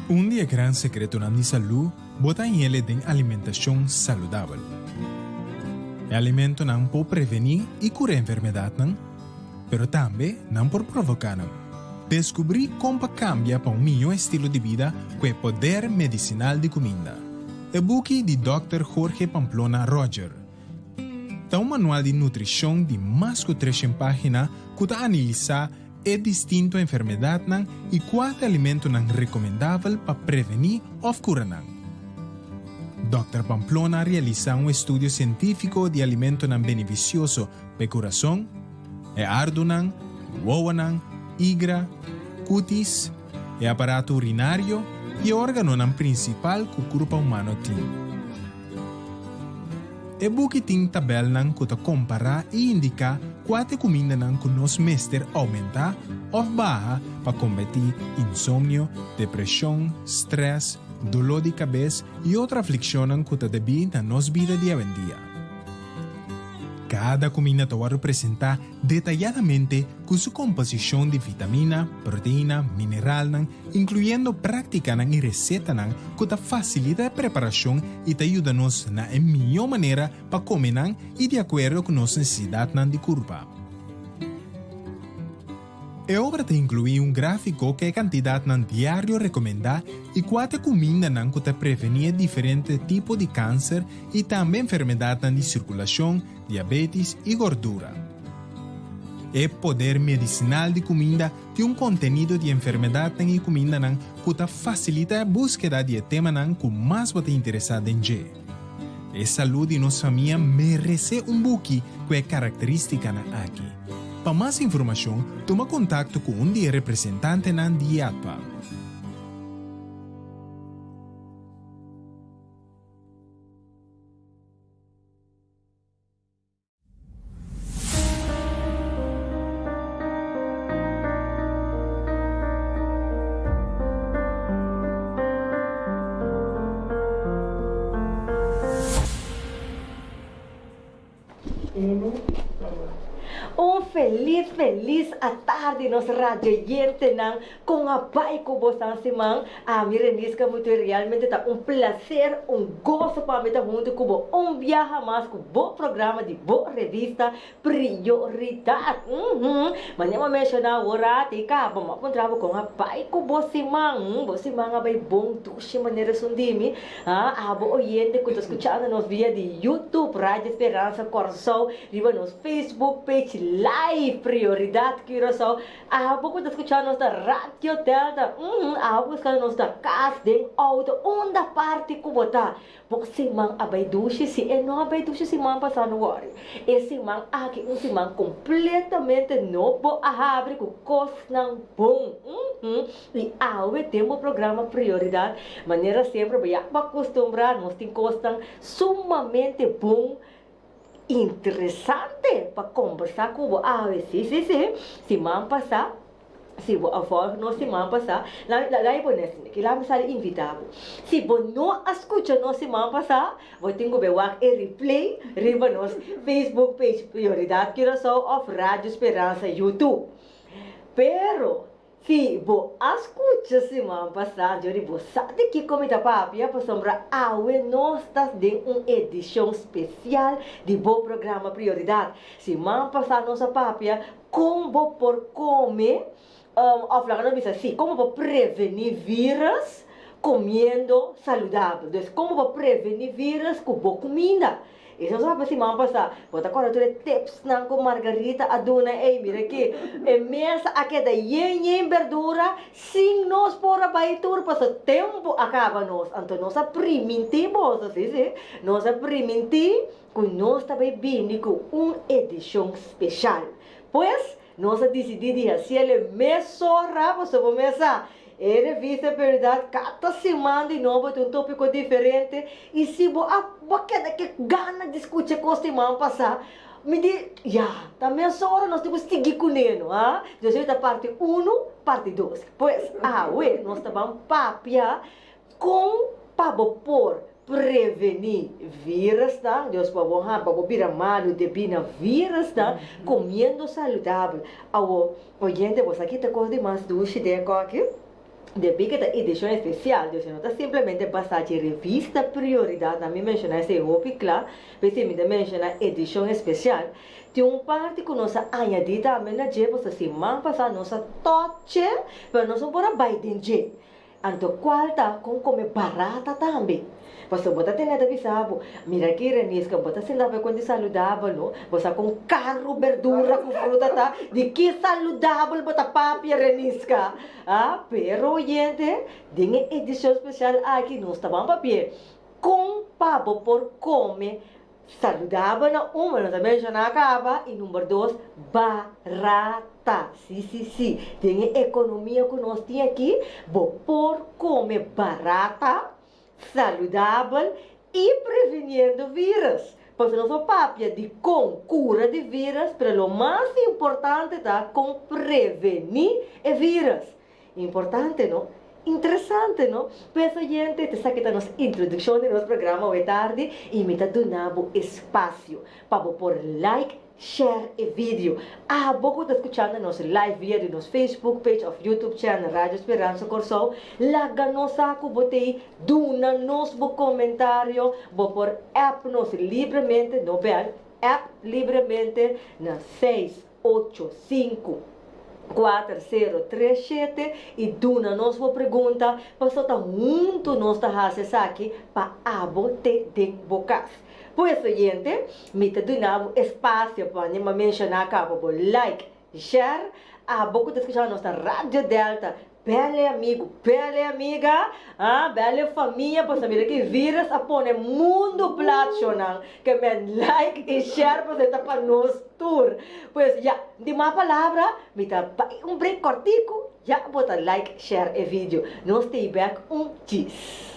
Un di e gran sekretonan di salú bo ta hañ'el den alimentashon saludabel. E alimentonan por prevení i kura enfermedatnan, pero tambe nan por provoká nan. Deskubrí kon pa kambia pa un mihó estilo di bida ku e poder medisinal di kuminda. E buki di Dòkter Jorge Pamplona Roger ta un manual di nutrishon di mas ku treshen página ku ta analisá e distinto enfermedatnan i kua ta alimentonan rekomendabel pa prevení òf kura nan. Dòkter Pamplona a realisá un estudio sientífiko di alimentonan benefisioso pa e kurason, e ardunan, wowonan, igra, kutis, e aparato urinario i e órganonan prinsipal ku kurpa humano tin. E buki tin tabèlnan ku ta kompará i indiká kua ta e kumindanan ku nos mester oumentá òf baha pa kombatí insomnio, depreshon, strès, doló di kabes i otro aflikshonnan ku ta debí na nos bida di awendia. Kada kuminda ta wòrdu presentá detayadamente ku su komposishon di vitamina, proteina, mineralnan, inkluyendo práktikanan i resetanan ku ta fasilita e preparashon i ta yuda nos na e mihó manera pa kome nan i di akuerdo ku nos nesesidatnan di kurpa. E obra ta inkluí un gráfiko ku e kantidatnan diario rekomendá i kua ta e kumindanan ku ta prevení e diferente tipo di kanser i tambe enfermedatnan di sirkulashon, diabetis i gordura. E poder medisinal di kuminda tin un kontenido di enfermedatnan i kumindanan ku ta fasilitá e búskeda di e temanan ku mas bo ta interesá den dje. E salú di nos famia meresé un buki ku e karakterístikanan aki. Pa mas informashon, tuma kontakto ku un di e representantenan di IATPA. Un felis felis atardi nos radioyentenan kon a bai ku bosan siman ami Renisca Mutué realmente ta un placer un goso pa mi ta hunto ku bo un biaha mas ku bo programa di bo revista Prioridat uhmm manera mi a menshoná awor ati kaba mi a puntra bo kon a bai ku bo siman bo siman a bai bon dushi manera esun di mi ha abo oyente ku ta skuchando nos via di YouTube Radio Speransa Kòrsou riba nos Facebook page live Prioridat Curaçao abo ku ta skucha nos na Radio Delta uhmm abo ku ta skucha nos na kas den outo unda parti ku bo ta Bo siman a bai dushi? Si e no a bai dushi siman pasá no wòri. E siman aki un siman kompletamente nobo a habri ku kosnan bon. Uhmm. I awe den bo programa Prioridat, manera semper bo ya bo a kustumbrá, nos tin kosnan sumamente bon, interesante pa kombersá ku bo awe. Sí, sí, sí. Siman pasá. Si bo a volg nos siman pasá, laga e pone asina aki, laga mi sali invitá bo. Si bo no a skucha nos siman pasá, bo tin ku bai wak e replay riba nos Facebook page Prioridad Curaçao òf Radio Speransa YouTube. Pero, si bo a skucha siman pasá, djori bo sa di kiko mi ta papia, pasobra awe nos ta den un edishon spesial di bo programa Prioridad. Siman pasá nos a papia Kon bo por kome, òf laga nos bisa así, kon bo por prevení vírus komiendo saludabel? Dus, kon bo por prevení vírus ku bo kuminda? Esei nos a papia siman pasá. Bo ta kòrda tur e tipsnan ku Margarita a duna ei? Mira aki, e mesa a keda yen yen berdura sin nos por a bai tur pasobra tempu a kaba nos. Anto nos a primintí boso, sí, sí, nos a primintí ku nos ta bai bini ku un edishon speshal. Pues, nos a disidí di hasiel e mesora pasobra bo mes sa, e revista Prioridad kada siman di nobo ta un tópiko diferente i si bo a bo a keda ke gana di skucha kos siman pasá, mi di, ya, ta mesora nos tin ku sigui kuné no, ha? Entonces hoy ta parti unu, parti dos. Pues, awe nos ta ban papia Kon pa bo por prevení virusnan, Dios pa bo ha, pa bo bira malu debí na virusnan, komiendo saludabel. Awor, oyente, bo sa ki ta kos di mas dushi den e kòki? Debí ku e ta edishon espesial, dus e no ta simplemente basá dje revista Prioridat, na mi menshoná esei hopi kla, p'esei mi ta menshoná edishon espesial. Tin un parti ku nos a añadí tambe na dje, pasobra siman pasá nos a tòch'e, pero nos no por a bai den dje. Anto kual ta kon kome barata tambe? Pasobra bo ta tene ta bisa bo, mira aki Reniska, bo ta sinta pa e kuenta saludabel no, bo sa kon karu berdura ku fruta ta, di ki saludabel bo ta papia Reniska? Ah, pero oyente, den e edishon spesial aki nos ta ban papia kon pa bo por kome Saludabel na un, nos a menshoná kaba, i number dos, barata. Sí, sí, sí, den e ekonomia ku nos tin aki, bo por kome barata, saludabel i previniendo vírus. Pasobra nos por papia di kon kura di vírus, pero lo mas importante ta kon prevení e vírus. Importante no? Interesante no? Pues oyente, esaki ta nos introduccion di nos programa awe tardi y mi ta duna bo espacio pa bo por like, share e video. Abo cu ta scuchando nos live via di nos Facebook page of YouTube channel Radio Speransa Corsou, laga nos sa cu bo t'ey, duna nos bo comentario, bo por app nos libremente, no bel, app libremente na seis. Ocho, sinku, kuater, sero, tres, shete i duna nos bo pregunta, paso ta huntu nos ta hasi esaki pa abo te den bo kas. Pues oyente, mi ta duna bo espasio pa mi menshoná kaba bo like, share, abo ku ta skuchando nos na Radio Delta Bèle amigu, bèle amiga, ah, bèle famia, pasobra mira ki virus a pone mundu plat shownan. Ke men like i share pasobra e ta pa nos tur. Pues ya, di mas palabra, mi ta bai un break kòrtiku, ya bo ta like, share e video. Nos ta i bèk un djis.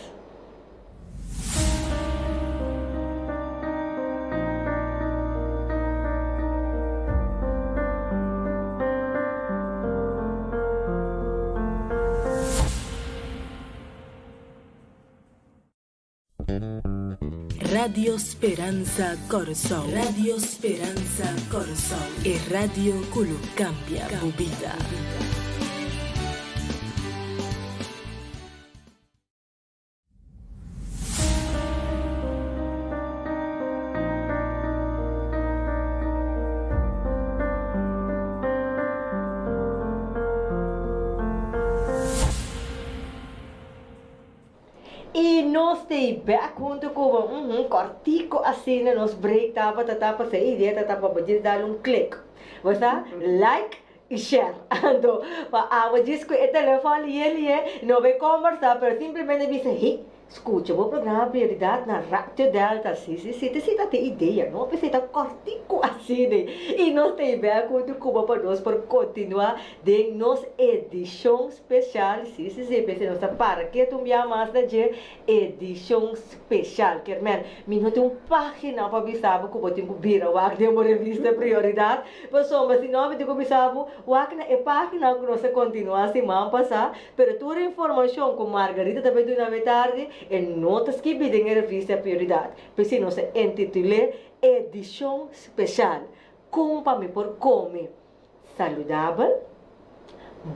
Radio Speransa Kòrsou Radio Speransa Kòrsou e radio ku lo kambia bo bida. Y nos t'ey bek hunto cu bo, uhum, cortico asina nos break tabata ta pasa e idea ta ta pa bo djis dal un click. Bo sa? Like y share. Anto pa abo djis cu e telefon lihe lihe no bay combersa pero simplemente bisa hey, scucha bo programa Prioridad na Radio Delta. Si si si, te si ta te idea no? P'esey ta cortico asina y nos t'ey bek hunto cu bo pa nos por continua den nos edicion Special, si si si, p'esei nos ta para ketu un bia mas na dje edishon special. Kermen, mi no tin un pagina pa bisa bo ku bo tin ku bira wak den bo revista Prioridad, pasobra si no mi tin ku bisa bo wak na e pagina ku nos a kontinuá siman pasá, pero tur e informashon ku Margarita ta bai duna mi tardi e no ta skibí den e revista Prioridad. P'esei nos a intitul'é Edishon Special, Kon pa mi por kome saludabel,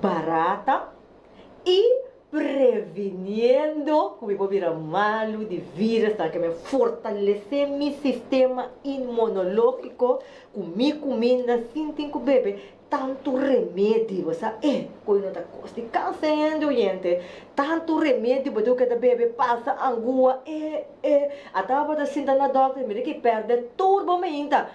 barata y previniendo cu mi por bira malu di virus ta ke mi fortalece mi sistema inmunologico cu mi cuminda sin tin cu bebe tanto remedi bo sa eh cu no ta cos di cansa hende oyente tanto remedi bo tin cu keda bebe pasa angua eh eh ata bo ta sinta na dokter mira ki perde tur bo meinta.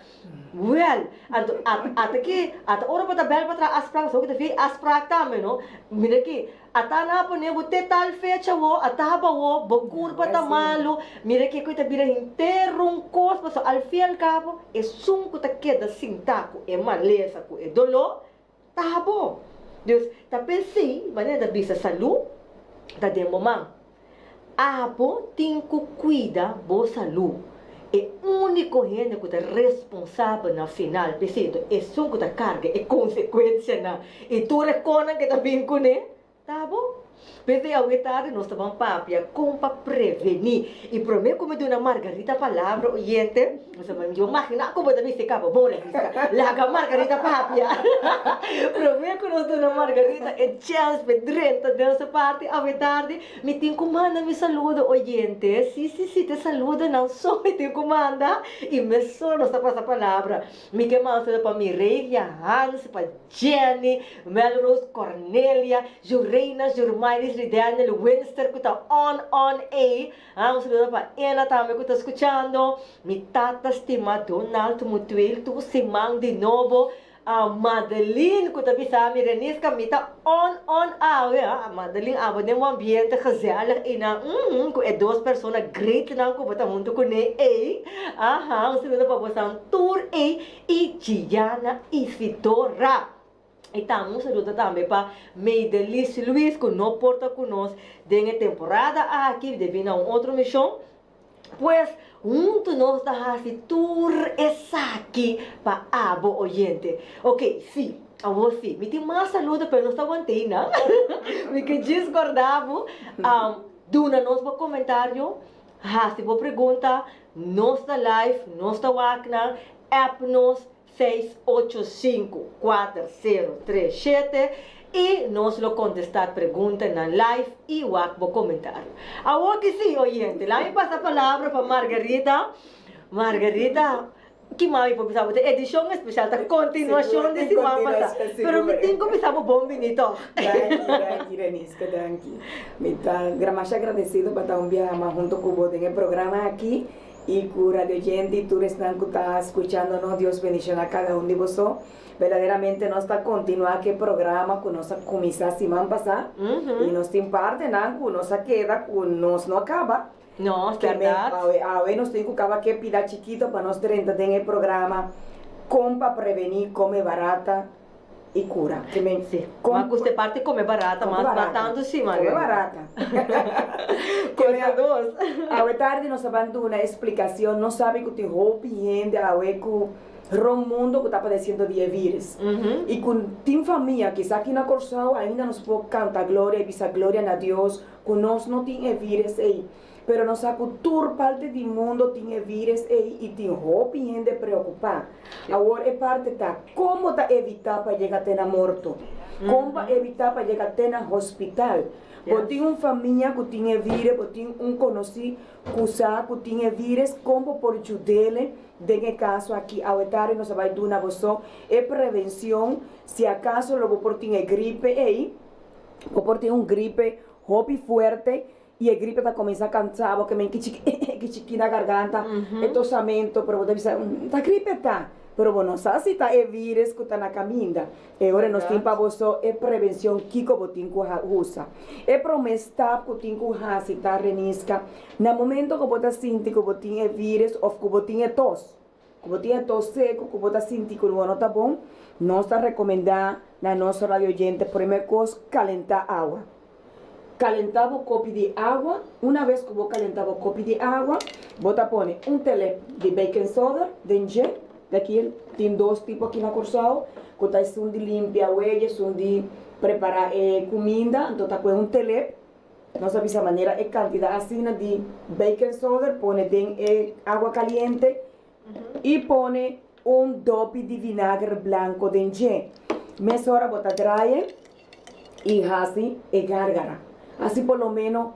Wèl, anto ata ki, ata ora bo ta bèl pa traha afsprak, pasobra bo ta fi afsprak tambe no. Mira ki, ata nan a pone bo te tal fecha awo, ata haba awo, bo kurpa ta malu, mira ki ku ta bira henter un kos, pasobra al fin al kabo esun ku ta keda sintá ku e malesa, ku e doló, ta habo. Dus, ta p'esei, manera ta bisa salú ta den bo man. Abo tin ku kuida bo salú. E úniko hende ku ta responsabel na final p'esei ta esun ku ta karga e konsekuensianan i tur e konan ke ta bin kuné, ta abo. P'esei awe tardi nos ta ban papia kon pa prevení. I promé ku mi duna Margarita palabra, oyente, mi sa mi imaginá ku bo ta bisa e kaba bon Renisca, laga Margarita papia. Promé ku nos duna Margarita e chèns p'e drenta den su parti awe tardi, mi tin ku manda mi saludo, oyente. Sí, sí, sí, ta e saludonan so mi tin ku manda i mesora nos ta pasa palabra. Mi ke manda saludo pa Mireia Hans, pa Jenny, Melrose, Cornelia, Jureina, Jurmainis, Ridaniel, Winster ku ta on on ei. Ah, un saludo pa Ena tambe ku ta skuchando. Mi tata stima Donald Mutueel tur siman di nobo. Ah, Madeline ku ta bisa mi, Renisca mi ta on on awe. Ah, Madeline abo den bo ambiente gezellig einan, uhmm, ku e dos persona greatnan ku bo ta huntu kuné ei. Aha, un saludo pa bosan tur ei. I Gianna Isidora. I tambe un saludo tambe pa Maydelis Luis ku no por ta ku nos den e temporada aki debí na un otro mishon. Pues huntu nos ta hasi tur esaki pa abo oyente. Oke, sí, awor sí, mi tin mas saludo pero nos ta want'ei nan. Mi ke djis kòrda bo, duna nos bo komentario. Hasi bo pregunta, nos ta live, nos ta wak nan, app nos 6854037 y nos lo contesta preguntanan live y wak bo comentario. Awor ki si, oyente, laat mi pasa palabra pa Margarita. Margarita, ki mami por bisa bo ta edicion especial, ta continuacion di siman pasa. Pero mi tin cu bisa bo bon bini toch. Danki, danki Reniska, danki. Mi ta masha agradecido pa ta un biaha mas hunto cu bo den e programa aki y cu radio oyente y tur esnan cu ta scuchando nos. Dios bendiciona cada un di boso. Verdaderamente nos ta continua cu e programa cu nos a cuminsa siman pasa y nos tin partenan cu nos a keda cu nos no a caba. No, es berdad. Awe, awe nos tin cu caba ke pida chikito pa nos drenta den e programa Con pa preveni come barata y cura. Ke men, Sí, con ma gusta e parti come barata come mas, ma barata, tanto sí, come Margarita. barata. Ke men, Conta nos. awe tardi nos a ban duna explicacion, nos sabi cu tin hopi hende awe cu rond mundo cu ta padeciendo di e virus. Y cu tin famia, kisa aki na Corsou ainda nos por canta gloria y bisa gloria na Dios Ku nos no tin e vires ei. Pero nos sa ku tur parti di mundo tin e vires ei i tin hopi hende preokupá. Awor e parti ta, kon bo ta evitá pa yega te na morto? Kon pa evitá pa yega te na hospital? Bo tin un famia ku tin e vire, bo tin un konosí ku sa ku tin e vires, kon bo por yud'é den e kaso aki? Awe tardi nos a bai duna boso e prevenshon si akaso lo bo por tin e gripe ei. Bo por tin un gripe hopi fuerte y e gripe ta cuminsa cansa bo, ke men kichi kichi na garganta, e tosamento, pero bo ta bisa ta gripe ta, pero bo no sa si ta e virus cu ta na caminda. E ora nos tin pa boso e prevencion kico bo tin cu usa. E prome stap cu tin cu haci ta renisca na momento cu bo ta sinti cu bo tin e virus of cu bo tin e tos. Ku bo tin e tos seku ku bo ta sinti ku bo no ta bon, nos ta rekomendá na nos radioyente primer kos kalentá awa. Kalentá bo kopi di awa, una bes ku bo kalentá bo kopi di awa, bo ta pone un telep di baking soda den dje, di aki tin dos tipo aki na Kòrsou, ku ta esun di limpia wei, esun di prepará e kuminda, anto ta kue un telep. Nos a bisa manera e cantidad asina di baking soda pone den e agua caliente y pone un dopi di vinager blanco den dje. Mesora bo ta draye y haci e gargara. Haci por lo menos,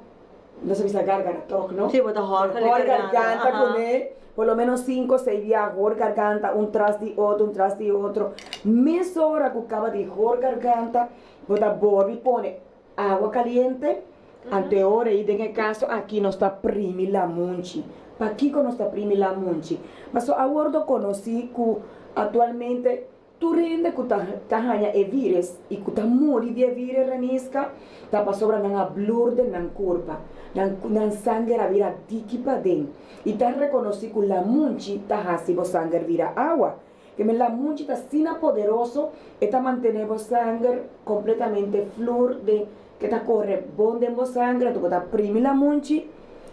nos a bisa gargara toch no? Sí, bo ta hor Hor garganta cune por lo menos cinco o seis bia hor garganta un tras di otro, un tras di otro. Mesora cu caba di hor garganta bo ta bolbe pone Awa kaliente, anto e ora ei den e kaso aki nos ta primi lamunchi. Pakiko nos ta primi lamunchi? Pasobra a wordo konosí ku aktualmente tur hende ku ta ta haña e vírus i ku ta muri di e vírus Reniska ta pasobra nan a blur den nan kurpa, nan nan sanger a bira diki paden i ta rekonosí ku lamunchi ta hasi bo sanger bira awa. E melamunchi ta asina poderoso, e ta mantene bo sanger completamente flur den ke ta corre bon den bo sanger, anto bo ta primi lamunchi,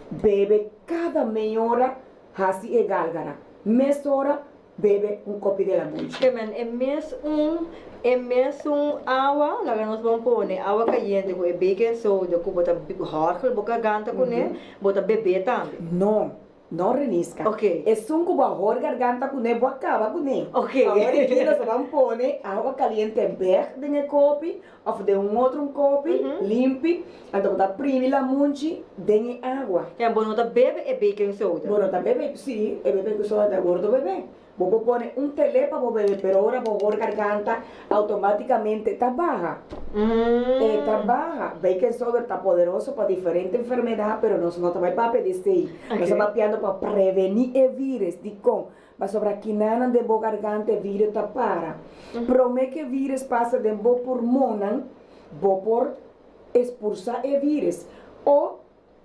bebe cada mei ora, haci e galgara. Mesora. Bebe un kopi di lamunchi. Ke men e mes un e mes un awa laga nos bon pone awa kayente ku e baking soda ku bo ta horgel bo garganta kuné bo ta bebé tambe. No, no Reniska. Ok. Esun ku bo a hor garganta kuné bo a kaba kuné. Ok. Awor aki nos a ban pone awa kaliente bèg den e kopi òf den un otro un kopi limpi anto bo ta primi lamunchi den e awa. Ya bo no ta bebe e baking soda. Bo no ta bebe, si, e baking soda ta wordo bebe. Bo por pone un tele pa bo bebe pero ora bo hor garganta automaticamente ta baha. E ta baha. Baking soda ta poderoso pa diferente enfermedad pero nos no ta bai papia di esey. Nos ta papiando pa preveni e virus. Dikon? Pasobra kinanan den bo garganta e virus ta para. Prome ke virus pasa den bo pulmonnan, bo por expulsa e virus. O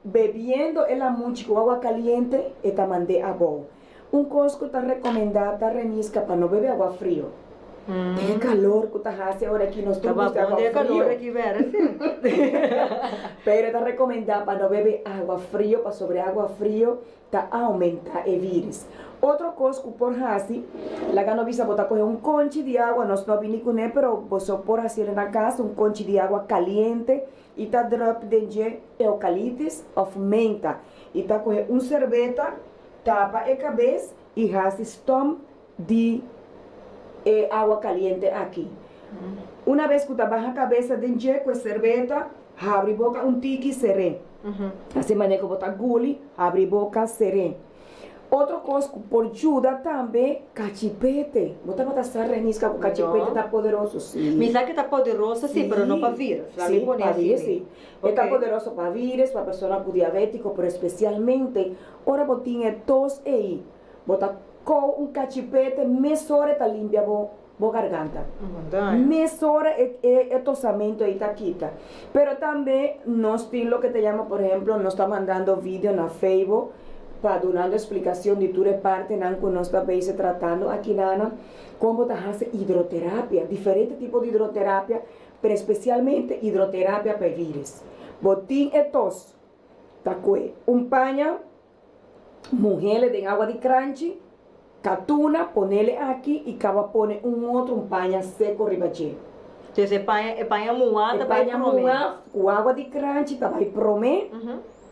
bebiendo e lamunchi ku awa kaliente, e ta mand'é abou. Un kos ku ta rekomendá ta renisca pa no bebe awa frio. Den e kalor ku ta hasi ora aki nos tur gusta awa frio. Pero ta rekomendá pa no bebe awa frio pasobra e awa frio ta aumenta e virus. Otro kos ku por hasi, laga no bisa bo ta kohe un konchi di agua, nos no a bini kuné pero boso por hasiel na kas, un konchi di agua kaliente i ta drop den dje eukalitis òf menta i ta kohe un serbeta tapa e kabes i hasi stom di e agua kaliente aki. Una bes ku ta baha kabesa den dje ku e serbeta, habri boka un tiki ser'é. Así manera ku bo ta guli, habri boka ser'é. Otro kos ku por yuda tambe, kachipete. Bo tabata sa Reniska ku kachipete ta poderoso? Sí. Mi sa ke ta poderoso sí, pero no pa virus. Sí, pa virus sí. E ta poderoso pa virus, pa persona ku diabétiko, pero espesialmente ora bo tin e tos ei. Bo ta kou un kachipete mesora e ta limpia bo bo garganta. Mesora e e tosamento ei ta kita. Pero tambe nos tin loke ta yama por ehemplo nos ta mandando video na Facebook pa dunando explicacion di tur e partenan ku nos ta bezig tratando akinana kon bo ta hasi hidroterapia, diferente tipo di hidroterapia pero especialmente hidroterapia pa e virus. Bo tin e tos ta kue un paña. Muhele den awa di kranchi, katuna, ponele aki i kaba pone un otro un paña seko riba dje. Entonces e paña e paña muhá ta bai E paña promé. muhá ku awa di kranchi ta bai promé,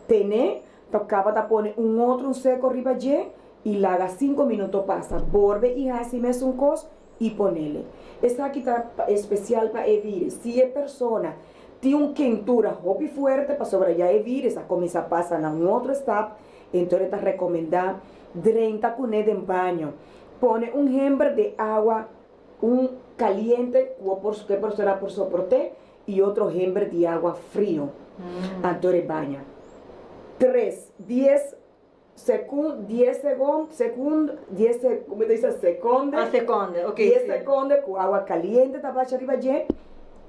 tene, ta kaba ta pone un otro un seko riba dje i laga sinku minuto pasa. Borbe i hasi mesun kos i ponele. Esaki ta espesial pa e vírus. Si e persona tin un kentura hopi fuerte pasobra ya e vírus a kuminsá pasa na un otro stap, enton e ta rekomendá drenta kuné den baño. Pone un hember di awa un kaliente ku ku e persona por soport'é i otro hember di awa frio. Anto e baña. Tres, dies Sekun, dies segon, sekund, dies se, como ta bisa, sekonde. Ah, sekonde, ok, Dies si. sekonde ku awa kaliente ta basha riba dje,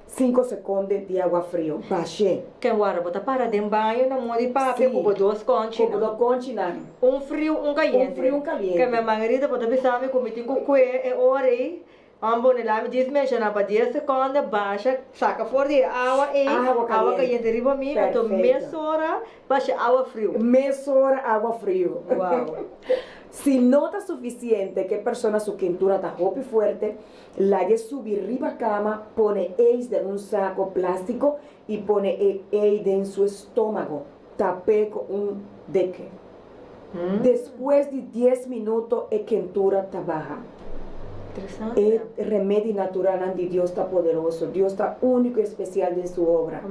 sinku sekonde di awa frio, bash'é. Ken wara bo ta para den baño na moda di papia Si, ku bo dos ku bo konchinan. dos konchinan. Un friu, un kayente. Un friu, un kaliente. Ken mi Margarita bo ta bisa mi ku mi tin ku kue e ora ei. An bo ne lami djis menshoná pa dies sekonde basha saka for di e awa ei, Awa awa kaliente. kayente riba mi, anto Perfecto. mesora basha awa friu. Mesora awa friu. Wow. Si no ta sufisiente ku e persona su kentura ta hopi fuerte, lag'e subi riba kama, pone eis den un sako plástiko i pone e ei den su estómago, tap'é ku un deken. Despues di dies minuto e kentura ta baha. E remedi naturalnan di Dios ta poderoso. Dios ta úniko i espesial den su obra.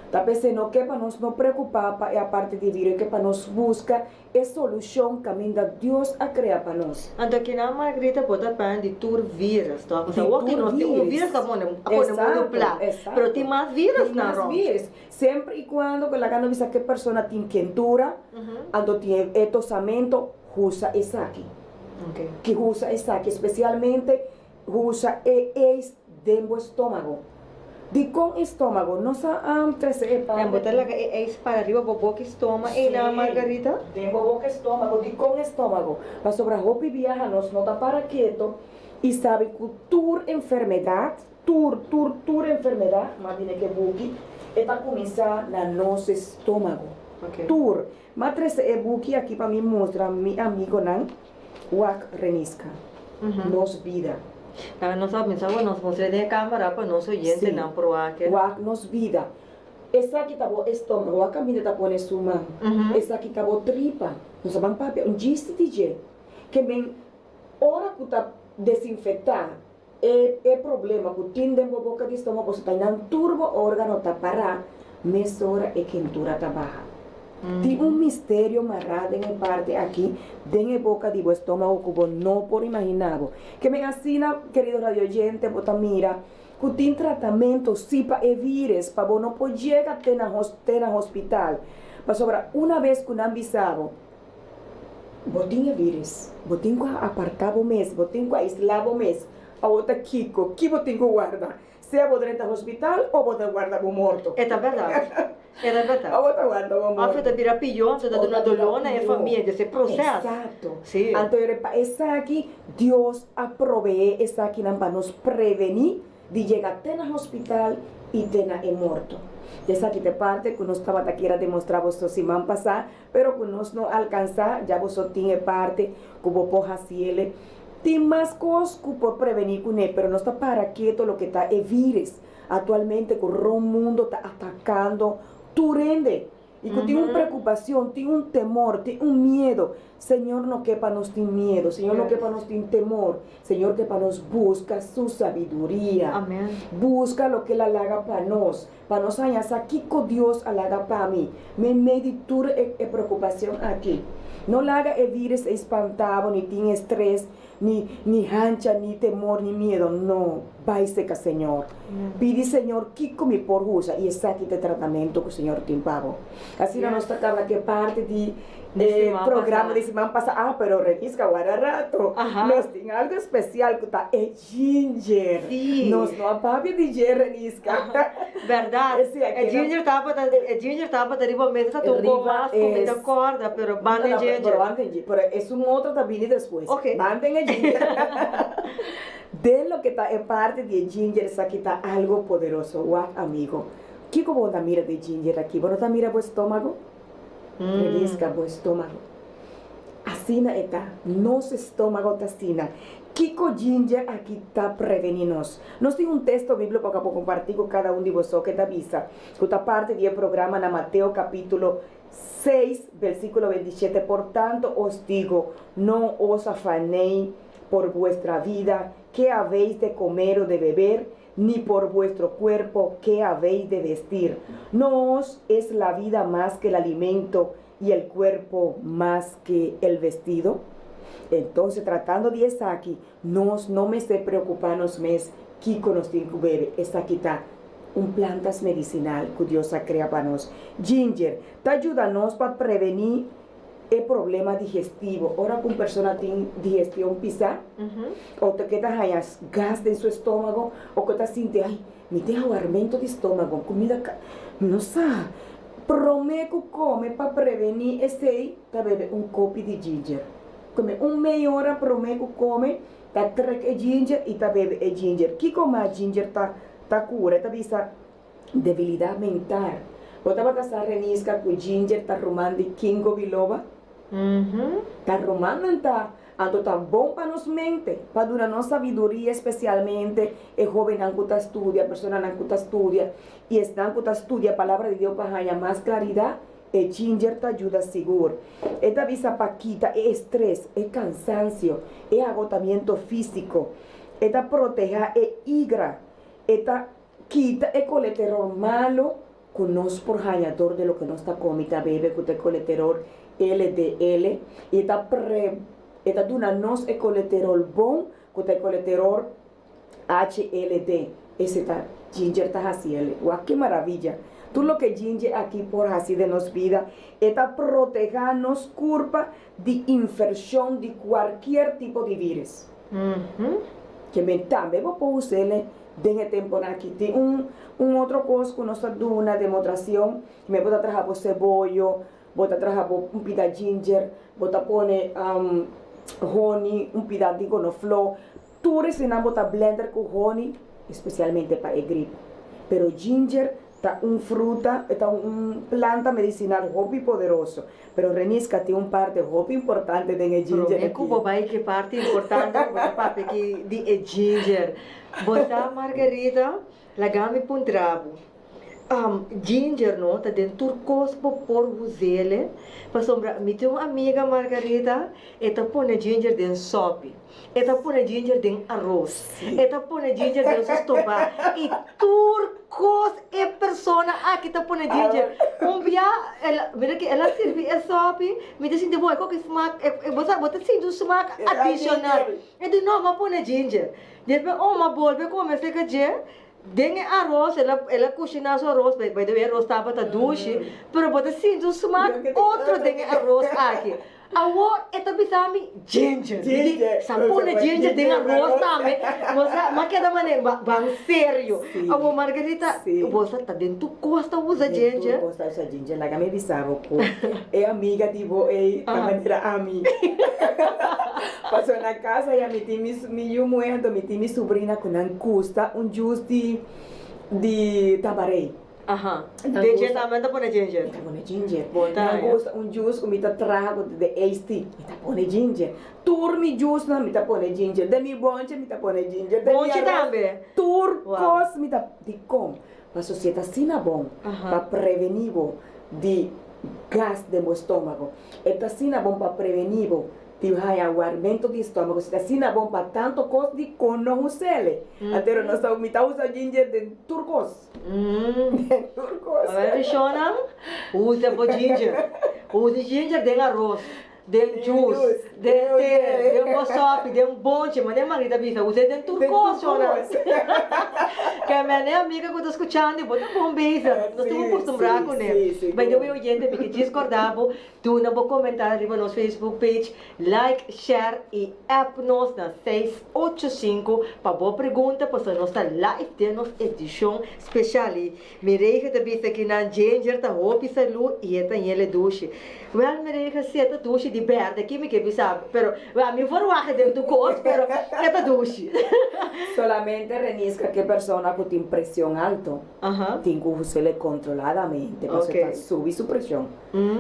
Ta p'esei no ke pa nos no preokupá pa e aparte di bira, e ke pa nos buska e solushon kaminda Dios a krea pa nos. Anto kinan Margarita bo ta pende di tur virus, toch? Di Awor tur nos tin un virus. virus ku a pone a pone mundu plat, pero tin mas virus nan rònt. Tin mas virus. Semper i kuando ku laga no bisa ke persona tin kentura, anto tin e tosamento, husa esaki. Ki husa esaki, espesialmente husa e eis den bo estomago. Dikon estomago? Nos a trese e En bo ta parte. laga e eis para riba bo boka i stoma einan, Margarita? Den bo boka i stomago. Dikon estomago? Pasobra hopi biaha nos no ta para keto i sabi ku tur enfermedat, Tur, tur, tur enfermedat, ma bini ke buki, e ta kuminsá na nos estómago. Tur. M'a trese e buki aki pa mi mustra mi amigonan wak Reniska. Nos bida. Laga nos a pensa bo nos mustra den e camera pa nos oyentenan por wak. Wak nos bida. Esaki ta bo estómago. Wak kaminda ta pone su man. Esaki ta bo tripa. Nos a ban papia un djiste di dje. Ke men ora ku ta desinfektá e e problema ku tin den bo boka di estómago pasobra ta nan tur bo órgano ta pará, mesora e kentura ta baha. Tin un misterio mará den e parti aki den e boka di bo estómago ku bo no por imaginá bo. Ke men asina, kerido radioyente, bo ta mira ku tin tratamentu si pa e vírus pa bo no por yega te na te na hospital. Pasobra una bes ku nan bisa bo, bo tin e vírus, bo tin ku a apartá bo mes, bo tin ku aislá bo mes, awor ta kiko? Ki bo tin ku warda? Sea bo drenta hospital o bo ta warda bo morto. E ta bèrdat. E ta bèrdat. O bo ta warda bo morto. Òf e ta bira pió, anto ta duna doló na e famia di esei proses. Eksakto. Sí. Anto e pa esaki Dios a proveé esakinan pa nos prevení di yega te na hospital i te na e morto. Esaki ta e parte ku nos tabata kier a demostrá boso siman pasá, Pero ku nos no alkansá, ya boso tin e parte ku bo por hasiele. Tin mas kos ku por prevení kuné, pero nos ta para keto loke ta e vírus aktualmente ku rond mundo ta atakando tur hende i ku tin un preokupashon, tin un temor, tin un miedo. Señor no ke pa nos tin miedo, Señor no ke pa nos tin temor, Señor ke pa nos buska su sabiduria, buska loke el a laga pa nos. Pa nos haña sa kiko Dios a laga pa mi meimei di tur e e preocupacion aki. No laga e virus ei spanta bo, ni tin estrés, ni ni hancha, ni temor, ni miedo. No, bai seca Señor. Pidi Señor kiko mi por usa y esaki ta e tratamento cu Señor tin pa bo. Asina nos ta caba ke parti di e programa di siman pasa. Ah, pero Renisca wara rato. Nos tin algo especial cu ta e Ginger. Sí. Nos no a papia di dje, Renisca. Berdad. Sí, a E keda. ginger tabata, e ginger tabata riba mesa ta un Riba poco mas cu mi ta es. corda, pero No, banda e no, pero, ginger. pero banda e ginger. Pero esun otro ta bini despues. Ok. Banda e ginger. Den loke ta e parti di e ginger esaki ta algo poderoso. Wak amigo. Kiko bo ta mira di e ginger aki? Bo no ta mira bo estomago? Renisca bo estomago. Asina e ta, nos estómago ta asina. Kiko ginger aki ta prevení nos? Nos tin un testo bíblico ku a por kompartí ku kada un di boso ke ta bisa, ku ta parti di e programa na Mateo kapítulo seis, versíkulo 27, Por tanto os digo, no os afanéis por vuestra vida, qué habéis de comer o de beber, ni por vuestro cuerpo, qué habéis de vestir. ¿No os es la vida más que el alimento y el cuerpo mas que el vestido? Entonces, tratando di esaki, nos no mester preocupa nos mes kico nos tin cu bebe. Esaki ta un plantas medicinal cu Dios a crea pa nos. Ginger ta yuda nos pa preveni e problema digestivo. Ora cu un persona tin digestion pisa, o ta ke ta haya gas den su estomago, o cu ta sinti, ay, mi tin aguarmento di estomago, comida ca, no sa. Prome cu come pa preveni esey ta bebe un kopi di ginger. Come un mey ora prome cu come ta trek e ginger y ta bebe e ginger. Kico mas ginger ta ta cura? E ta bisa debilidad mental. Bo tabata sa Renisca cu ginger ta ruman di kingo biloba? Ta rumannan ta, anto ta bon pa nos mente, pa duna nos sabiduria, especialmente e hobennan cu ta studia, personanan cu ta studia, i esnan ku ta studia Palabra di Dios pa haña mas klaridat, e ginger ta yuda sigur. E ta bisa pa kita e estres, e kansansio, e agotamiento físiko. E ta protehá e igra. E ta kita e koleterol malu ku nos por haña dor di loke nos ta kome i ta bebe, ku ta e koleterol LDL. I e ta pre e ta duna nos e koleterol bon, ku ta e koleterol HLD, Ese ta ginger ta hasi el. Wak ki maravilla! Tur loke ginger aki por hasi den nos bida, e ta proteha nos kurpa di infershon di kualkier tipo di virus. Ke men tambe bo por us'el den e temponan aki. Tin un un otro kos ku nos ta duna demotracion, me bo ta traha bo seboyo, bo ta traha bo un pida ginger, bo ta pone honey, un pida di gonofló. Tur eseinan bo ta blender ku honi, espesialmente pa e grip. Pero ginger Ta un fruta, e ta un planta medicinal hopi poderoso. Pero Renisca tin un parte hopi importante den e ginger Prome aki. cu bo bay ki parti importante cu bo ta papia aki di e ginger. Bo sa Margarita, laga mi puntra bo. Ginger no ta den tur cos bo por usele pasobra mi tin un amiga Margarita e ta pone ginger den sopi, e ta pone ginger den aros, e ta pone ginger den su stoba y tur cos e persona aki ta pone ginger. Un bia el a mira ki el a sirbi e sopi mi ta sinti bo e koki smak bo sa bo ta sinti un smak adicional e di no mi a pone ginger despues oh mi a bolbe come esei dje. Den e aros, el a el a kushiná su aros, by the way e aros tabata dushi, pero bo ta sinti un smak otro den e aros aki. Awor e ta bisa mi ginger, mi di sa pone ginger den aros tambe, bo sa, m'a keda manera ba ban serio. Awor Margarita, bo sa ta den tur kos ta usa ginger? Den tur kos ta usa ginger, laga mi bisa bo ku e amiga di bo ei ta manera ami. Pasobra na casa ya mi tin mi yu muhe anto mi tin mi subrina ku nan gusta un juice di di tabarei. Aha. Den dje tambe nan ta pone ginger? Mi ta pone ginger. Nan gusta un juice ku mi ta traha ku de iced tea, mi ta pone ginger. Tur mi juice nan mi ta pone ginger. Den mi bonche mi ta pone ginger. Den mi Bonche aros, tambe? Tur kos mi ta dikon? Pasobra si e ta asina bon pa prevení bo di gas den bo estómago, e ta asina bon pa prevení bo di haña warmento di estómago, si ta asina bon pa tanto kos di kon no us'el. Antero nos ta mi ta usa ginger den tur kos. Den tur kos. Awor Rishona, usa bo ginger. Usa ginger den aros. Den juice, den te, den bo sopi, den bonchi, manera Marie ta bisa, us'é den tur kos, shona. Ke mene amiga ku ta skuchando, bo ta bon bezig, nos tin ku kustumbrá kuné. By the way oyente, mi ke djis kòrda bo, duna bo komentario riba nos Facebook page, like, share i app nos na 685 pa bo pregunta, pasobra nos ta live den nos edishon speshal. I Mireille ta bisa ki nan ginger ta hopi salú i e ta yele dushi. Wèl Mireille si e ta dushi di bèrdè ki mi ke bisa bo, pero wèl mi verwagt den tur kos pero e ta dushi. Solamente Renisca ke persona ku tin presion alto tin ku us'el kontroladamente pasobra ta subi su presion.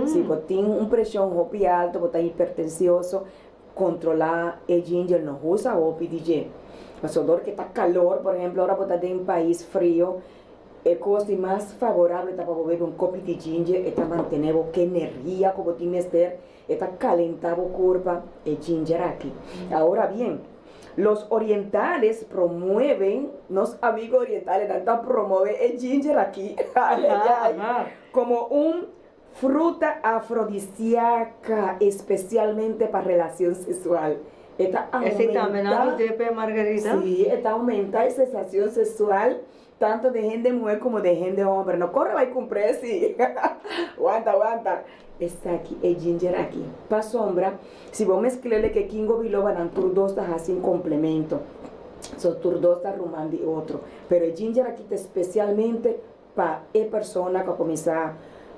Si bo tin un presion hopi alto bo ta hipertensioso Controla e ginger no usa hopi di dje. Pasobra dor ke ta calor, por ehemplo ora bo ta den pais frio, e cos di mas favorable ta pa bo bebe un kopi di ginger, e ta mantene bo ke energia ku bo tin mester, e ta calenta bo curpa, e ginger aki. Ahora bien, los orientales promueven, nos amigo orientales ta promove e ginger aki, como un Fruta afrodisiaca, especialmente pa relacion sexual. E ta Esei tambe nan aumenta, us'é p'e Margarita? sí, e ta aumenta e sensacion sexual tanto den hende muher como den hende homber. No corre bai cumpr'é sí. Wanta, wanta. Esaki, e ginger aki. Pasobra, si bo mezcl'é cu e kingo biloba nan tur dos ta haci un complemento. So tur dos ta ruman di otro. Pero e ginger aki ta especialmente Pa e persona ku a kuminsá,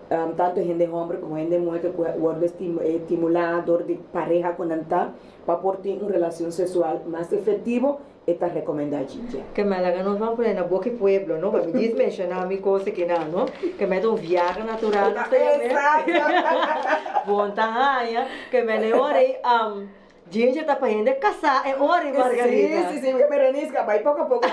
tantu hende hòmber komo hende muhé ku a wòrdu estimulá dor di pareha ku nan ta pa por tin un relashon seksual mas efektivo, e ta rekomendá djidje. Ke mi a laga nos ban pone na boki pueblo no, pa mi djis menshoná mi kos akinan no, ke mi ta un viagra natural nos ta yam'é. Bon ta haña ke mi a lei ora ei Ginger ta pa hende kasá e ora i Margarita. Sí, sí, sí, Berenice, bai poko a poko.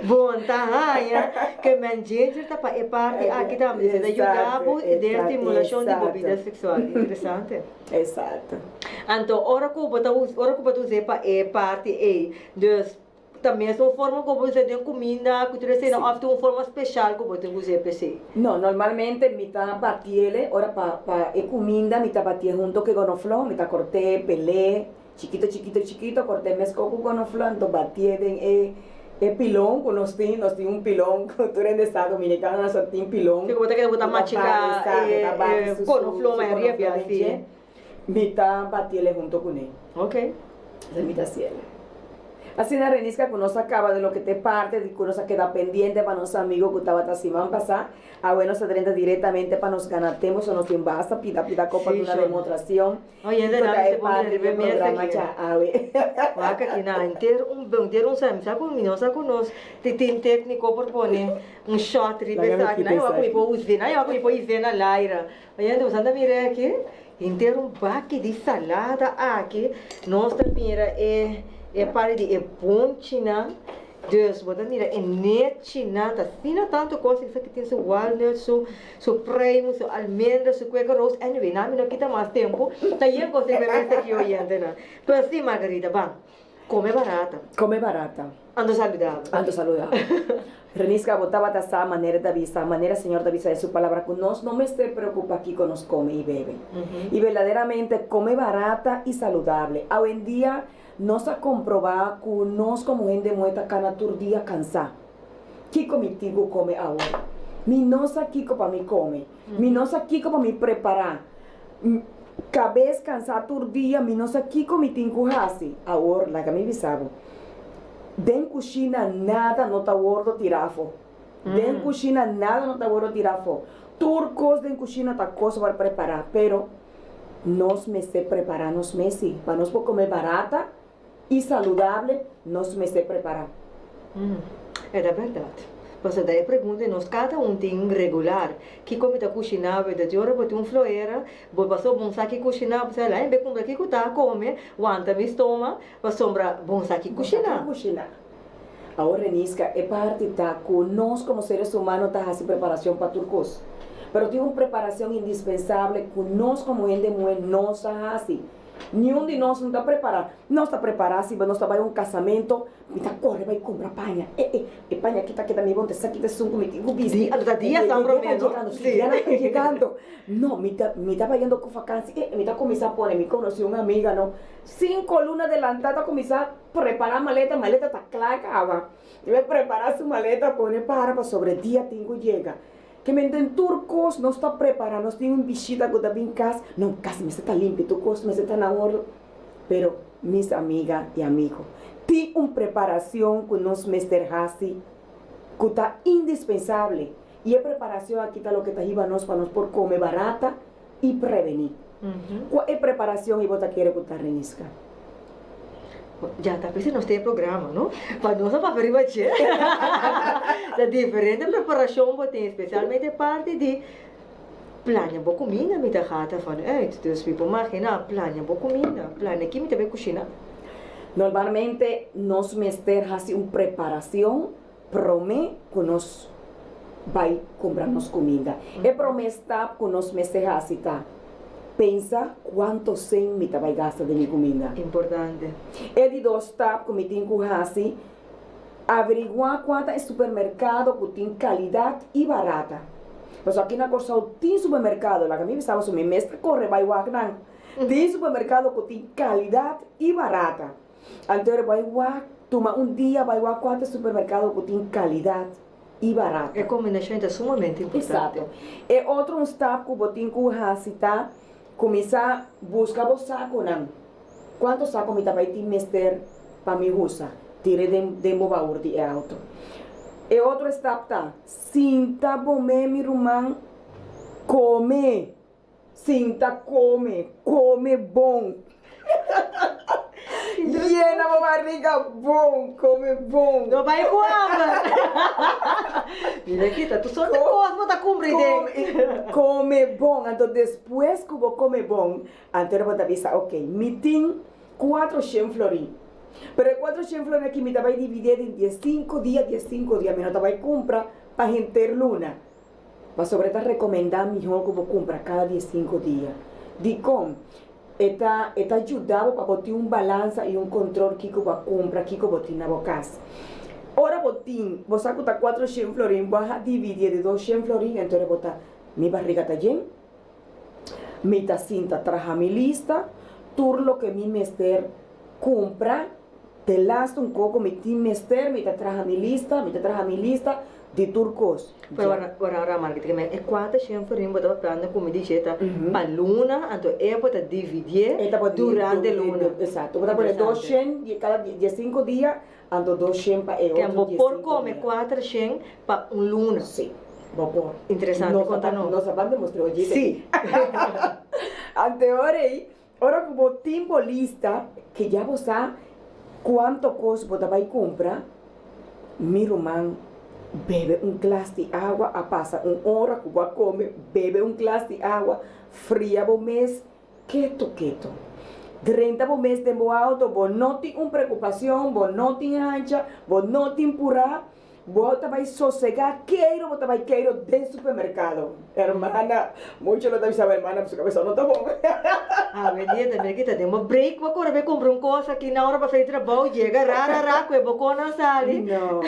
Bon ta haña ke men ginger ta pa e parti aki tambe, dice ta yuda bo den stimulashon di bo bida seksual. Interesante. Exacto. Anto ora ku bo ta ora ku bo ta us'é pa e parti ei, dus Ta mesun forma ku bo usa den kuminda ku tur esei òf tin un forma speshal ku bo tin ku usa p'esei? No, normalmente mi ta batiele ora pa pa e kuminda mi ta batié hunto ku e gonofló, mi ta kort'é, pel'é chikito chikito chikito, kort'é meskó ku gonofló anto batié den e e pilon ku nos tin, nos tin un pilon ku tur hende sa dominikano nos a tin pilon. Si ku bo ta keda bo ta machiká e gonofló mayoria bia si. Mi ta batiele hunto kuné. Ok. Esei mi ta hasiele. Asina Renisca ku nos a kaba di loke ta e parti di ku nos a keda pendiente pa nos amigo ku tabata siman pasá, awe nos ta drenta direktamente pa nos gana tempu so nos tin basta pida pida ko pa Sí, duna shon. demostrashon Oye, kiko na ta mi e se pone parti di riba e e mesa programa aki. dja awe. Wak aki na henter un henter un sa mi sa ku mi no sa ku nos tin tin tékniko por pone un shot riba Laga mi esaki. kita Nan wak ku mi esaki. por us'é, nan wak ku mi por his'é na laira. Oye, bo sa ta mira aki? Henter un baki di salada aki. Nos ta mira e e parti di e bonchinan. Dus bo ta mira e nechinan. Ta asina tantu kos. Esaki tin su walnut, su su pruimu, su almendra, su quaker roast. Anyway, nan mi no kita mas tempu. Ta yen kos riba e mesa aki oyentenan. Pero si, Margarita, ban. Come barata. Come barata. Anto saludabel. Anto saludabel. Renisca, bo tabata sa manera ta bisa, manera Señor ta bisa den su palabra cu nos no mester preocupa kico nos come y bebe. Y berdaderamente come barata y saludable. Awendia nos a comproba cu nos como hende muhe ta cana tur dia cansa. Kico mi tin cu come awor? Mi no sa kico pa mi come. Mi no sa kico pa mi prepara. Kabes kansá tur dia, mi no sa kiko mi tin ku hasi. Awor, laga mi bisa bo, den kushina nada no ta wordo tirá afó. Den kushina nada no ta wordo tirá afó. Tur kos den kushina ta kos pa prepará, pero nos mester prepará nos mes sí. Pa nos por kome barata i saludable nos mester prepará. E ta bèrdat. Pasobra ta e pregunta di nos kada un tin regular, Kiko mi ta kushiná awe? Dje ora bo tin un floera, bo pasobra bo no sa ki kushiná, bo sa la hende kumpra kiko ta kome, wanta mi stoma, pasobra bo no sa ki Bo sa kushiná. ki kushiná. Awor Renisca, e parti ta ku nos komo seres humano ta hasi preparashon pa tur kos. Pero tin un preparashon indispensable ku nos komo hende muhé no sa hasi. Niun di nos no ta prepará. Nos ta prepará si nos ta bai un kasamento, mi ta kore bai kumpra paña. E, e, e paña aki ta keda mi bon, ta esaki ta esun ku mi tin ku bisti. Di, ta dia E san dia promé, ta no? yegando, si, Sí. dianan ta yegando. No, mi ta, mi ta bayendo ku fakansi. E, mi ta kuminsá pone, mi konosí un amiga, no, sinku luna delantá ta kuminsá prepará maleta, maleta ta kla kaba. E bai prepará su maleta, pone para pasobra e dia tin ku yega. Ke men den tur kos nos ta prepará, nos tin un bishita ku ta bin kas, no, kas mester ta limpi, tur kos mester ta na ordo. Pero, mis amiga i amigo, tin un preparashon ku nos mester hasi ku ta indispensable, i e preparashon aki ta loke ta hiba nos pa nos por kome barata i prevení. Kua e preparashon i bo ta kere ku ta Renisca? Ya ta p'esei nos tin e programa, no? Pa nos a papia riba dje. Ta diferente preparashon bo tin, spesialmente parti di plania bo kuminda mi ta gata van uit. Dus mi por maginá, plania bo kuminda, plania ki mi ta bai kushina. Normalmente nos mester hasi un preparashon Promé ku nos bai kumpra nos kuminda, e promé stap ku nos mester hasi ta pensa kuantu sen mi ta bai gasta den mi kuminda. Importante. E di dos stap ku mi tin ku hasi, averiguá kua ta e supermerkado ku tin kalidat i barata. Pasobra aki na Kòrsou tin supermerkado, laga mi bisa boso mi mes ta kore bai wak nan. Tin supermerkado ku tin kalidat i barata. Anto e bai wak, tuma un dia bai wak kua ta supermerkado ku tin kalidat i barata. E kombinashon ta sumamente importante. Esakto. E otro un stap ku bo tin ku hasi ta kuminsá buska bo sakonan. Kuantu sako mi ta bai tin mester pa mi usa? Tira den den bo baur di e auto. E otro stap ta sinta bo me mi ruman kome. Sinta kome, kome bon. Yena bo barriga bon, kome bon. No bai ku hamber. Mira aki ta tur sorte kos bo ta kumpri den. Kome, kome bon. Anto despues ku bo kome bon, anto bo ta bisa ok, mi tin kuatro shen florin. Pero e kuatro shen florin aki mi ta bai dividié den diesinku dia, diesinku dia. Mi no ta bai kumpra pa henter luna. Pasobra e ta rekomendá mihó ku bo kumpra kada diesinku dia. Dikon? E ta e ta yuda bo pa bo tin un balansa i un kontrol kiko bo a kumpra, kiko bo tin na bo kas. Ora bo tin, bo sa ku ta kuatroshen florin, bo a dividié di doshen florin, entonces bo ta, mi barriga ta yen, mi ta sinta traha mi lista, tur loke mi mester kumpra, Te last un koko mi tin mester, mi ta traha mi lista, mi ta traha mi lista, Di tur kos. Pero ora ora ora marka ta kimen e kuater shen florin bo ta papiando ku mi di dje ta pa luna anto e bo ta dividié durante luna. Exacto bo ta pone dos shen di kada diesinko dia anto dos shen pa e Ken otro bo por diesinko kome dia. kuater shen pa un luna. Si bo por. Interesante Nos konta a no. nos a ban demostr'é oye Si. Ante ora ei ora ku bo tin bo lista ke ya bo sa kuanto kos bo ta bai kumpra. Mi ruman bebe un glas di awa, a pasa un ora ku bo a kome, bebe un glas di awa, fria bo mes keto keto. Drenta bo mes den bo auto, bo no tin un preocupacion, bo no tin hancha, bo no tin purá, bo ta bai sosegá keiro, bo ta bai keiro den supermercado. Hermana, mucho lo ta bisa bo hermana, su cabeza no ta bon. Awe dia ta mira ki ta den bo break bo kore bai kumpra un kos aki na ora bo sali trabou yega ra ra ra ku e bokonan sali. No,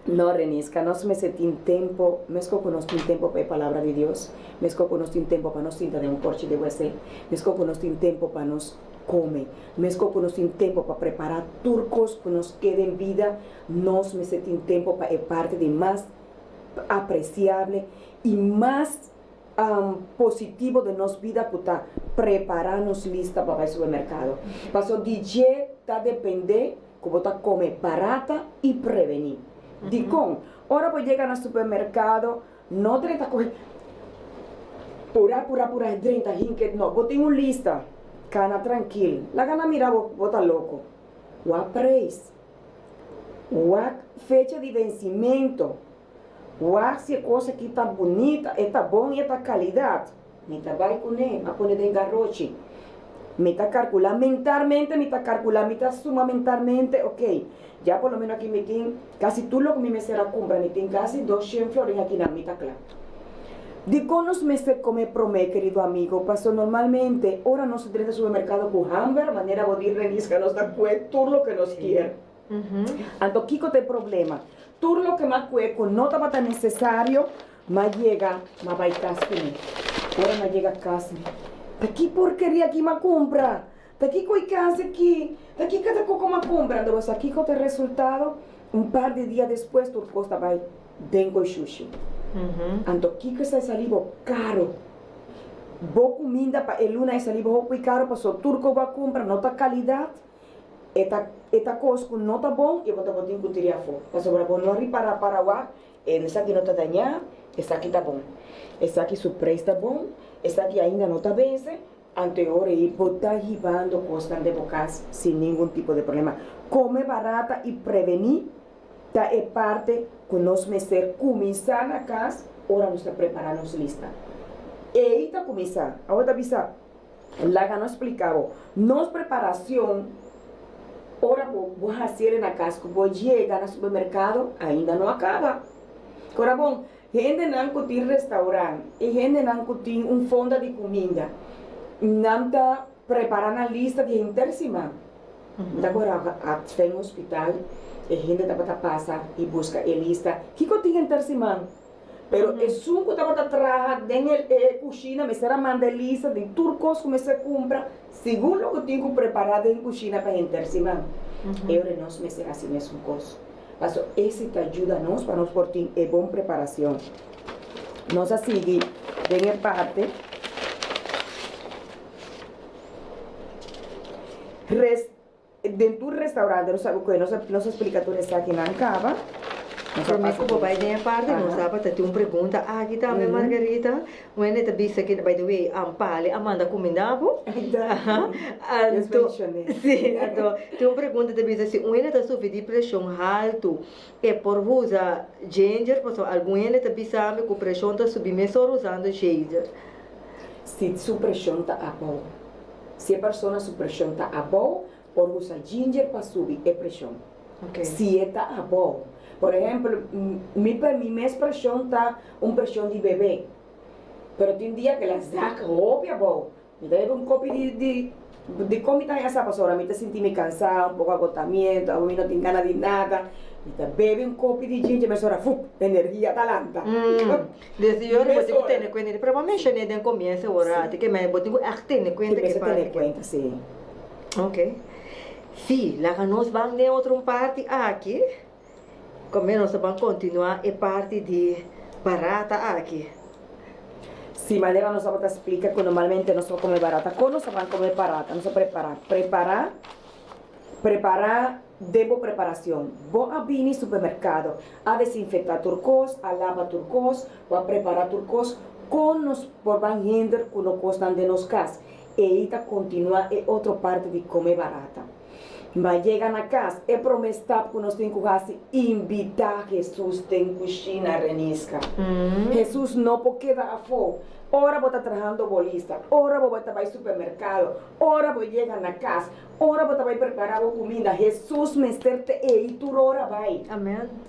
no Renisca, nos mester tin tempo, mesco ku nos tin tempo pa e palabra di Dios, mesco ku nos tin tempo pa nos sinta den un porchi di wc, mesco ku nos tin tempo pa nos kome, mesco ku nos tin tempo pa prepara tur kos ku nos ke den bida, nos mester tin tempo pa e parti di mas apreciable y mas positivo den nos bida cu ta prepara nos lista pa bay supermercado. Paso di dje ta depende cu bo ta come barata y preveni. Dicon? Ora bo yega na supermercado no drenta coge pura pura pura drenta hinke no bo tin un lista cana trankil laga nan mira bo bo ta loco. Wak prijs. Wak fecha di vencimento. Wak si e kos aki ta bunita, e ta bon i e ta kalidat. Mi ta bai kuné, mi a pone den garochi. Mi ta kalkulá mentalmente, mi ta kalkulá, mi ta suma mentalmente, ok, ya por lo menos aki mi tin kasi tur loke mi mester a kumpra, mi tin kasi doshen florin aki nan, mi ta kla. Dikon nos mester kome promé, kerido amigo? Paso normalmente ora nos ta drenta supermerkado ku hamber, manera bo di Renisca, nos ta kue tur loke nos kier. Anto kiko ta e problema? Tur loke m'a kue ku no tabata nesesario, m'a yega, m'a bai kas kuné. Ora m'a yega kas, mi, Ta ki porkeria aki m'a kumpra? Ta kiko e kas aki? Ta ki kada koko m'a kumpra? Anto bo sa kiko ta e resultado? Un par di dia despues tur kos ta bai den ku e shushi. Anto kiko esei sali bo karo? Bo kuminda pa e luna e sali bo hopi karo pasobra tur ku bo a kumpra no ta kalidat. E ta e ta kos ku no ta bon i bo ta bo tin ku tira afó. Pasobra bo no a ripará para wak, e esaki no ta dañá, esaki ta bon. Esaki su preis ta bon, esaki ainda no ta vense, anto e ora ei bo ta hibando kosnan den bo kas sin ningun tipo di problema. Kome barata i prevení ta e parte ku nos mester kuminsá na kas ora nos ta prepará nos lista. Ei ta kuminsá. Awor ta bisa. Laga nos splica bo. Nos preparacion ora bo bo haciele na cas cu bo yega na supermercado ainda no a caba. Cora bon, hendenan cu tin restaurant y hendenan cu tin un fonda di cuminda, nan ta prepara nan lista di henter siman. Mi ta cora a den hospital e hende tabata pasa y busca e lista, kico tin henter siman? Pero esun ku tabata traha den e kushina mester a manda e lista di tur kos ku mester kumpra segun loke tin ku prepará den kushina pa henter siman. E ora nos mester hasi mesun kos. Pasobra esei ta yuda nos pa nos por tin e bon preparashon. Nos a sigui den e parti res. Den tur restaurante nos sabi koe nos a nos a splika tur esakinan kaba. Nos a Prome pasa ku bo tur. bai den e parti nos Aha. tabata tin un pregunta aki tambe Margarita. Wende ta bisa ki by the way Ampali a manda kuminda bo. Ay danki. Aha. Dios Anto bendicione. si anto tin un pregunta ta bisa si un hende ta sufri di preshon haltu e por usa ginger pasobra algun hende ta bisa mi ku preshon ta subi mesora usando ginger. Si su preshon ta abou. Si e persona su preshon ta abou, por usa ginger pa subi e preshon. Si e ta abou. Por ehempel, mi mi mes preshon ta un preshon di bebe. Pero tin dia ku el a zak hopi abou. Mi ta bebe un kopi di di dikon mi ta haña sa pasobra mi ta sinti mi kansá, un poko agotamiento, awe mi no tin gana di nada. Mi ta bebe un kopi di ginger mesora fup, energia ta lanta. Desde yora bo tin ku tene kuenta di, pero bo a menshoné den komienso ora ati ke men bo tin ku ègt tene kuenta ke parti. Tene kuenta, si. Ok. Si, laga nos ban den otro un parti aki. Come nos ta ban continua e parti di barata aki. Si manera nos tabata splica cu normalmente nos ta come barata, con nos ta ban come barata? Nos ta prepara, prepara, prepara den bo preparacion. Bo a bini supermercado, a desinfecta tur cos, a laba tur cos, bo a prepara tur cos, con nos por ban hinder cu no cosnan den nos cas? Ey ta continua e otro parti di come barata. M'a yega na kas, e promé stap ku nos tin ku hasi, invitá Hesus den kushina, Reniska. Hesus no por keda afó. Ora bo ta trahando bo lista, ora bo ta bai supermerkado, ora bo yega na kas, ora bo ta bai prepará bo kuminda, Hesus mester ta ei tur ora bai.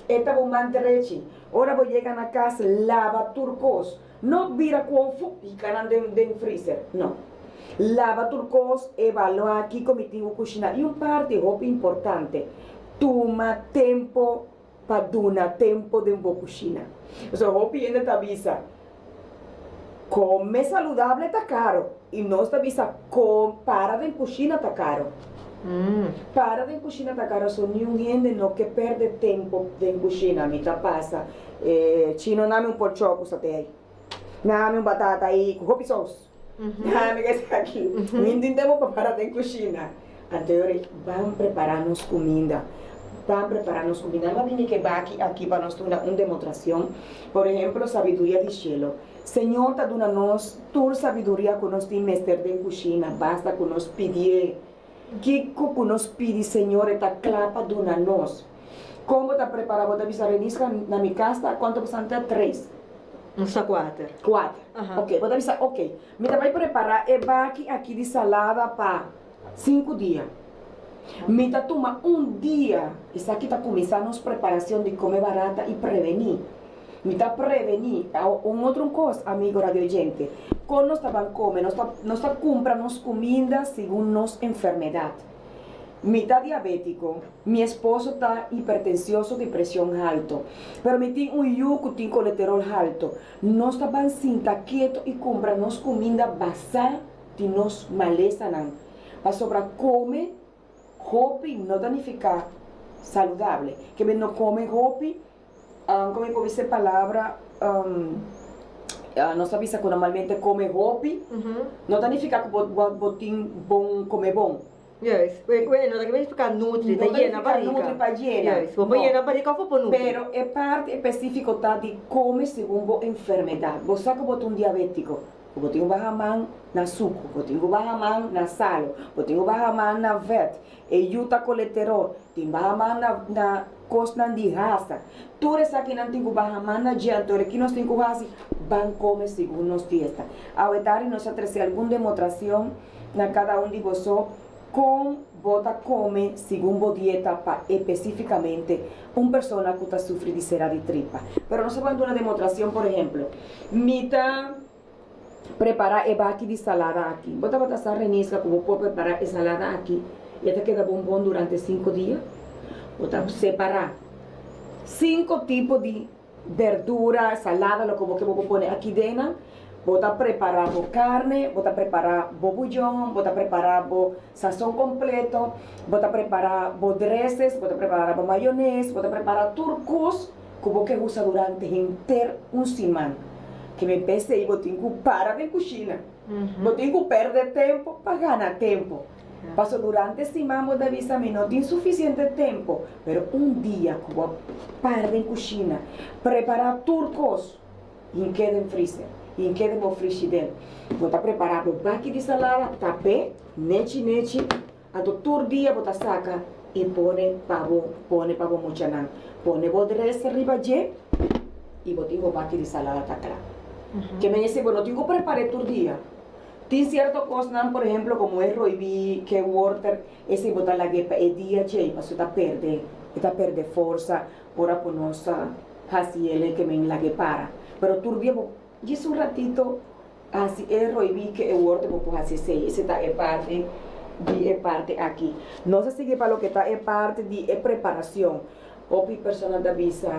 E ta bo man drechi. Ora bo yega na kas, laba tur kos. No bira ku un fu i kanan den den freezer, no. Laba tur kos, evaluá kiko mi tin ku kushiná i un parti hopi importante, tuma tempo pa duna tempo den bo kushina. Pasobra hopi hende ta bisa, kome saludable ta karo i nos ta bisa ko para den kushina ta karo. Para den kushina ta karo so niun hende no ke perde tempo den kushina. Mi ta pasa E chino nami un porchó ku saté ei. Nami un batata ei ku hopi sous. Nami esaki. Mi tin tempu pa para den kushina. Anto e ora ei, ban prepará nos kuminda. Ban prepará nos kuminda. Nan a bini ku e baki aki pa nos duna un demostrashon. Por ehemplo, sabiduria di shelu. Señor ta duna nos tur sabiduria ku nos tin mester den kushina, basta ku nos pidié. Kiko ku nos pidi Señor e ta kla pa duna nos. Kon bo ta prepara bo ta bisa Reniska na mi kas ta kuantu pasante ta tres. Nos ta kuater. Kuater. Ok bo ta bisa ok mi ta bai prepara e baki aki di salada pa sinku dia. Mi ta tuma un dia esaki ta kuminsá nos preparacion di kome barata i prevení. Mi ta prevení. Un otro kos, amigo radioyente, kon nos ta ban kome? Nos ta nos ta kumpra nos kuminda segun nos enfermedat. Mi ta diabétiko, mi esposo ta hipertensioso di presion halto, pero mi tin un yu ku tin koleterol halto. Nos ta ban sinta keto i kumpra nos kuminda basá di nos malesanan, pasobra kome hopi no ta nifiká saludable. Ke men no kome hopi Con mi por bisa e palabra nos ta bisa cu normalmente come hopi no ta nifica cu bo tin bon come bon. Juist, no ta nifica nutri, ta yena barriga. No ta nifica nutri pa yena. Juist, bo por yena barriga of bo por nutri. Pero e parti especifico ta di come segun bo enfermedad. Bo sa cu bo ta un diabetico, bo tin cu baha man na sucu, bo tin cu baha man na salo, bo tin cu baha man na vet, e yu ta coleterol, tin baha man na Kosnan di hasa. Tur esakinan tin ku baha man na dje, anto reki nos tin ku hasi? Ban kome segun nos dieta. Awe tardi nos a trese algun demotracion na kada un di boso kon bo ta kome segun bo dieta pa epesificamente un persona ku ta sufri di sera di tripa. Pero nos a ban duna demotracion, por ehemplo, mi ta prepara e baki di salada aki. Bo tabata sa Renisca ku bo por prepara e salada aki i e ta keda bon bon durante sinku dia? Bo ta separa sinku tipo di berdura, salada, loke bo ke bo por pone aki den. Bo ta prepara bo karne, bo ta prepara bo buyon, bo ta prepara bo sason kompleto, bo ta prepara bo dreses, bo ta prepara bo mayones, bo ta prepara tur kos. Ku bo ke usa durante henter un siman. Ke mi p'esei bo tin ku para den kushina. Bo tin ku pèrdè tempu pa gana tempu. Paso durante siman bo ta bisa mi no tin sufisiente tempu, pero un dia ku bo para den kushina, prepará tur kos, hink'é den frizer, hink'é den bo frishidèr. Bo ta prepará bo baki di salada, tap'é nechi nechi. Anto tur dia bo ta saka i pone pa bo pone pa bo muchanan. Pone bo dress riba dje i bo tin bo baki di salada ta kla. Ke men esei bo no tin ku prepar'é tur dia. Tin sierto kosnan, por ehemplo komo e roibí, ke worter, esei bo ta lag'é pa e dia djei pasobra ta perde, e ta perde forsa ora ku nos ta hasi el e ke men lag'é para. Pero tur dia bo djis un ratito Hasi e roibí ke e worte bo por hasi esei. Esei ta e parti di e parti aki. Nos a sigui pa loke ta e parti di e preparacion. Hopi persona ta bisa,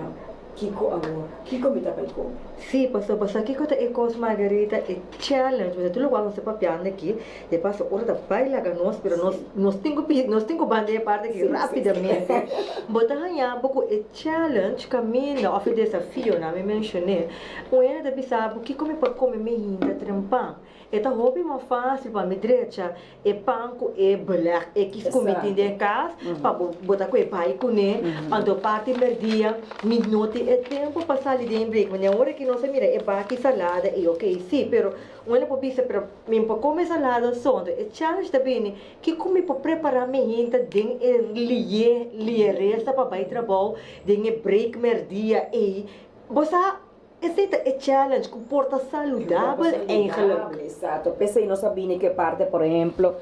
Kiko awor? Kiko mi ta bai kome? Sí, paso bo sa kiko ta e kos Margarita, e challenge, pasobra tur lokual nos ta papiando aki, de paso ora ta bai laga nos, pero nos nos tin ku pidi, nos tin ku banda e parti aki rápidamente. Bo ta haña bo ku e challenge kaminda òf e desafionan mi menshoné, un hende ta bisa bo kiko mi por kome mi hinta trempan. E ta hopi mas fácil pa mi drecha e pan ku e beleg ekis ku mi tin den kas pa bo bo ta ku e bai kuné. Anto parti merdia mi no tin e tempu pa sali den break. Manera ora ki nos a mira e baki salada ei ok si pero un hende por bisa pero mi por kome salada so. Anto e challenge ta bini kiko mi por prepara mi hinta den e liye lieresa pa bai trabou den e break merdia ei. Bo sa Esei ta e challenge ku por ta saludabel eigenlijk. Exacto. P'esei nos a bini ku e parte, por ehemplo,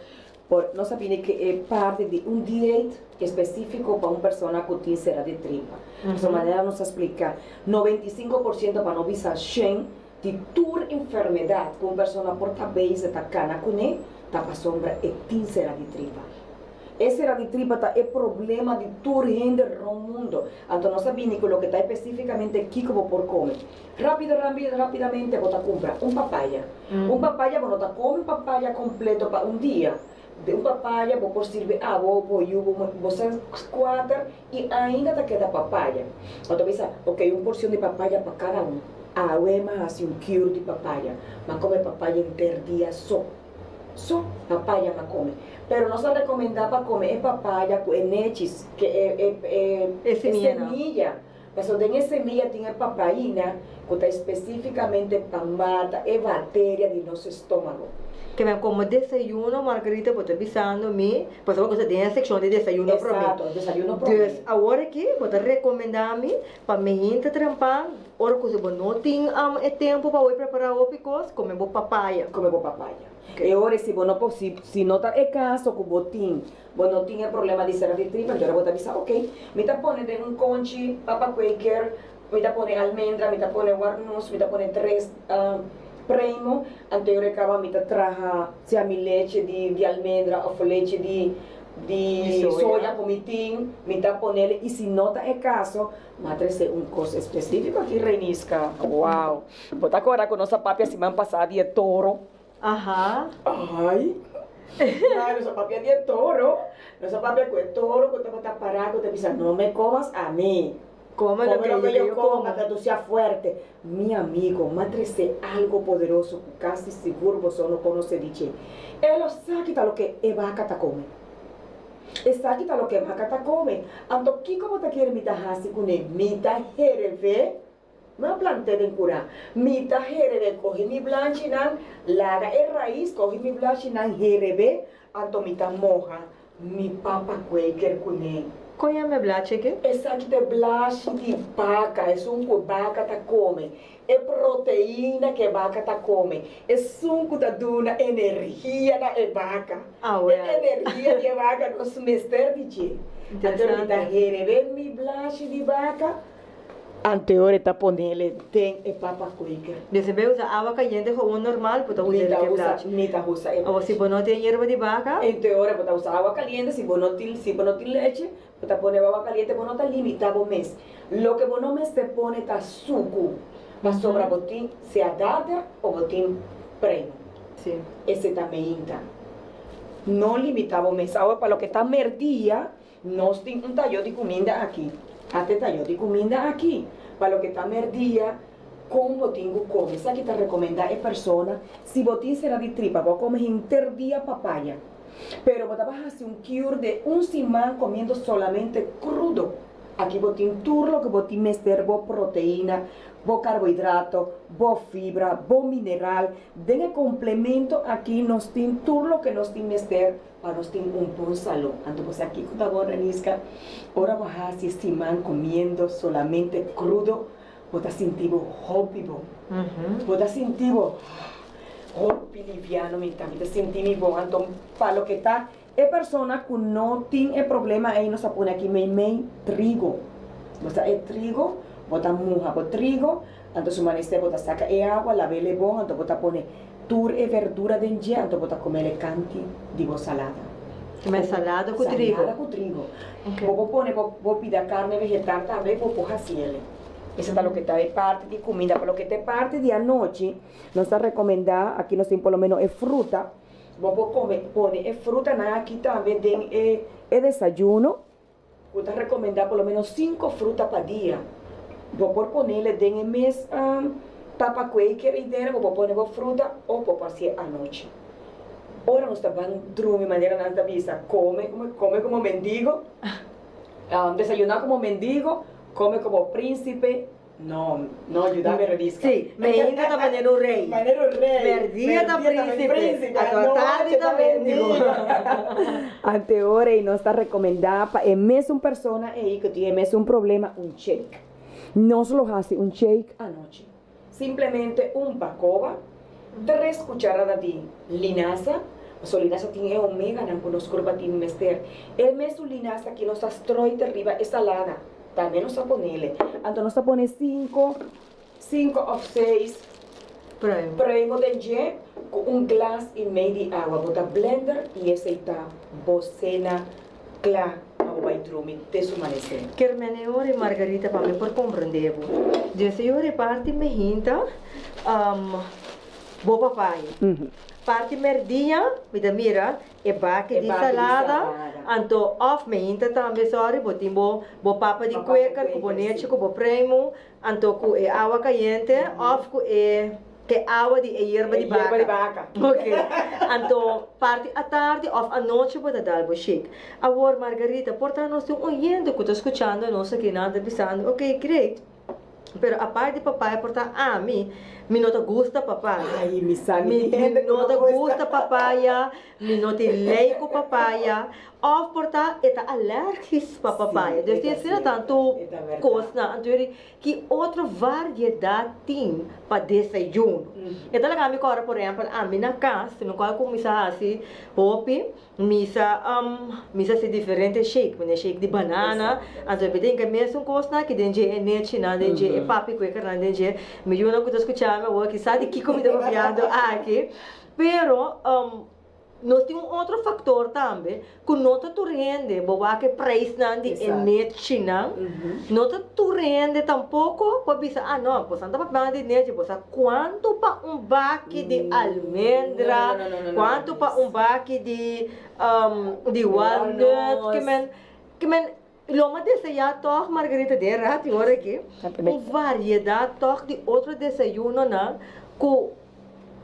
por nos a bini ku e parte di un dieet específico pa un persona ku tin sera di tripa. Pasobra manera nos a splica, 95% pa no bisa shen di tur enfermedad ku un persona por ta bezig ta kana kuné ta pasobra e tin sera di tripa. E sera di tripa ta e problema di tur hende rond mundo. Anto nos a bini ku loke ta espesífikamente kiko bo por kome. Rápido, rápido, rápidamente bo ta kumpra un papaya. Un papaya bo no ta kome un papaya kompleto pa un dia. De un papaya bo por sirbi abo, bo yu, bo bo sa kuater i ainda ta keda papaya. Bo ta bisa, ok, un porshon di papaya pa kada un. Awe m'a hasi un kiur di papaya. M'a kome papaya henter dia so. So papaya pa kome. Pero nos ta rekomendá pa kome e papaya ku e nechis, ke e e e E semianan. semilla. Pasobra den e semilla tin e papaina ku ta espesífikamente pa mata e bateria di nos estómago. Ke men komo desayuno, Margarita, bo ta bisando mi, pasobra bo ta den e sekshon di desayuno promé. Esakto, desayuno promé. Dus awor aki bo ta rekomendá mi pa mi hinta trempan. Ora ku si bo no tin e tempu pa bo prepará hopi kos, kome bo papaya. Kome bo papaya. E ora si bo no por, si si no ta e kaso ku bo tin, bo no tin e problema di sera di tripa, enton bo ta bisa ok, mi ta pone den un konchi papa quaker, mi ta pone almendra, mi ta pone warnus, mi ta pone tres primo, anto e ora e kaba mi ta traha sea mi leche di di almendra òf leche di di soya ku mi tin, mi ta ponele i si no ta e kaso, M'a trese un kos espesífiko aki, Reiniska. Wow! Bo ta kòrda ku nos a papia siman pasá di e toro? Aha. Ai! Ai, nos a papia di e toro. Nos a papia ku e toro ku tabata pará ku ta bisa, No me komas a mi. Kome loke yo komo. Kome pa ku sea fuerte. Mi amigo, m'a trese algo poderoso ku kasi sigur boso no konosé di dje. E lo sa ki ta loke e baka ta kome. Esaki ta loke baka ta kome. Anto kiko bo ta kere mi ta hasi kuné? Mi ta hereve, no a plant'é den kurá. Mi ta hereve, kohe mi blanchinan, laga e rais, kohe mi blanchinan, hereve, anto mi ta moha mi papa kweker kuné. Kon yama e blachi aki? Esaki ta e blachi di baka, esun ku baka ta kome. E proteina ku e baka ta kome, esun ku ta duna energia na e baka. E energia di e baka nos mester di dje. Anto mi ta herebe mi blashi di baka, anto e ora e ta ponele den e papa koiker. Des en bes usa awa kayente gewoon normal, bo ta usa e blashi. Mi ta usa e blashi. Awor si bo no tin yerba di baka? Anto e ora bo ta usa awa kaliente, si bo no tin, si bo no tin leche, Bo ta pone awa kaliente, bo no ta limitá bo mes. Loke bo no mester pone ta suku, pasobra bo tin sea dader o bo tin preno. Esei ta meinta. No limitá bo mes. Awe pa loke ta merdia, nos tin un tayo di kuminda aki. Ate tayo di kuminda aki. Pa loke ta merdia, kon bo tin ku kome. Esaki ta rekomendá e persona, si bo tin sera di tripa, bo a kome henter dia papaya. Pero bo ta ba hasi un cure de un siman comiendo solamente crudo. Aki bo tin tur loke bo tin mester, bo proteina, bo carbohidrato, bo fibra, bo mineral. Den e complemento aki nos tin tur loke nos tin mester pa nos tin un bon salud. Anto bo sa kico ta bon, Reniska? Ora bo hasi e siman comiendo solamente crudo, Bo ta sinti bo hopi bon. Bo ta sinti bo hopi liviano mi ta. Mi ta sinti mi bon. Anto pa loke ta e persona ku no tin e problema ei nos a pone aki meimei trigo. Bo sa e trigo, bo ta muha bo trigo, anto su manester bo ta saka e awa, lab'el e bon, anto bo ta pone tur e verdura den dje, anto bo ta comel e kanti di bo salada. Kima e salada ku trigo? Salada ku trigo. Bo por pone bo pida carne vegetal tambe, bo por haci el. Esei ta loke ta e parti di kuminda. Pa loke ta e parti di anochi, nos ta rekomendá, aki nos tin por lo menos e fruta, bo por kome, pone e frutanan aki tambe den e e desayuno, ku ta rekomendá por lo menos sinku fruta pa dia. Bo por ponele den e mes tapa kueker ei denter, bo por pone bo fruta òf bo por hasié anochi. Ora nos ta ban drumi manera nan ta bisa, kome, kome komo mendigo, desayuná komo mendigo, Come como príncipe, no, no, yuda mi Revisca. Sí, meinta ta manera un rey. Manera un rey. Merdia ta príncipe, anto atardi ta mendigo. Ante ora ei nos ta recomenda pa e mesun persona ei cu tin e mesun problema un shake. Nos lo haci un shake anochi. Simplemente un bacoba, tres cucharada di linaza, pasobra linaza tin e omeganan cu nos curpa tin mester. E mesun linaza ki nos ta stroi te riba e salada, tambe nos ta ponele. Anto nos ta pone cinco, cinco of seis pruimo den dje cu un glas y mei di awa. Bo ta blender y esey ta bo cena Kla pa bo bai drumi te su manesé. Ker mene ora e Margarita pa mi por komprendé bo. Djese ora e parti mehinta bo papaya. Parti merdia mi ta mira e baki di salada anto òf mehinta tambe sòri bo tin bo bo papa di kweker ku bo nechi ku bo preimu Anto ku e awa kayente òf ku e ke awa di e yerba di baka. E yerba di baka. Ok. Anto parti atardi òf anochi bo ta dal bo shake. Awor Margarita, por ta nos tin un oyente ku ta skuchando nos aki nan ta bisando, ok great, pero apart di papaya por ta ami, mi no ta gusta papaya. Ay, mi sa mi tin hende ku no no ta gusta. gusta papaya, mi no tin lei ku papaya. Òf por ta e ta alèrgis pa papaya. Dus tin asina tantu kosnan. Anto yori ki otro variedat tin pa desayuno? E ta laga mi kòrda por ehèmpel ami na kas mi kòrda ku mi sa hasi hopi mi sa mi sa hasi diferente shake manera shake di banana anto mi tin ke mesun kosnan ki den dje e nechinan den dje e papi kuekernan den dje mi yunan ku ta skucha mi awor kisas di kiko mi ta papiando aki pero Nos tin un otro factor tambe, cu no ta tur hende, bo wak e prijsnan di e nechinan, no ta tur hende tampoco por bisa, ah no, bosan ta papia di nechi, bo sa cuanto pa un baki di almendra, cuanto pa un baki di di walnut, ke men, ke men lo mi a desea toch, Margarita, den rati ora aki, un variedad toch di otro desayunonan cu.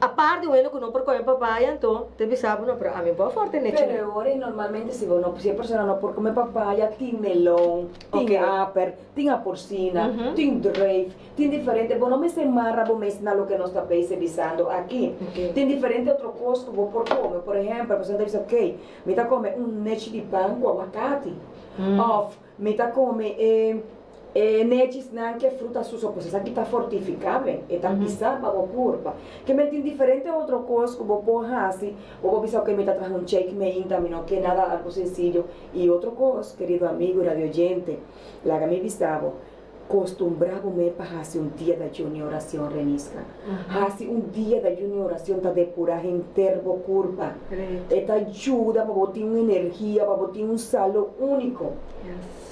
Apart di weno ku no por kome papaya anto ta bisa bo no pero ami bo a forte nechi Pero e ora ei normalmente si bo no si e persona no por kome papaya tin melon, tin aper, tin aporsina, tin druif, tin diferente bo no mester mara bo mes na loke nos ta bezig bisando aki. Tin diferente otro kos ku bo por kome por ehempel e persona ta bisa ok mi ta kome un nechi di pan ku awakati of Mi ta come e e nechisnan ke fruta suso pues esaki ta fortificable, e ta pisa pa bo curpa. Ke men tin diferente otro cos cu bo por haci, bo por bisa ok mi ta traha un shake meinta, mi no ke nada algo sencillo. Y otro cos, querido amigo y radio oyente, laga mi bisa bo, costumbra bo mes pa haci un dia di ayuno y oracion Renisca. Haci un dia di ayuno y oracion ta depura henter bo curpa. E ta yuda pa bo tin un energia, pa bo tin un salú úniko.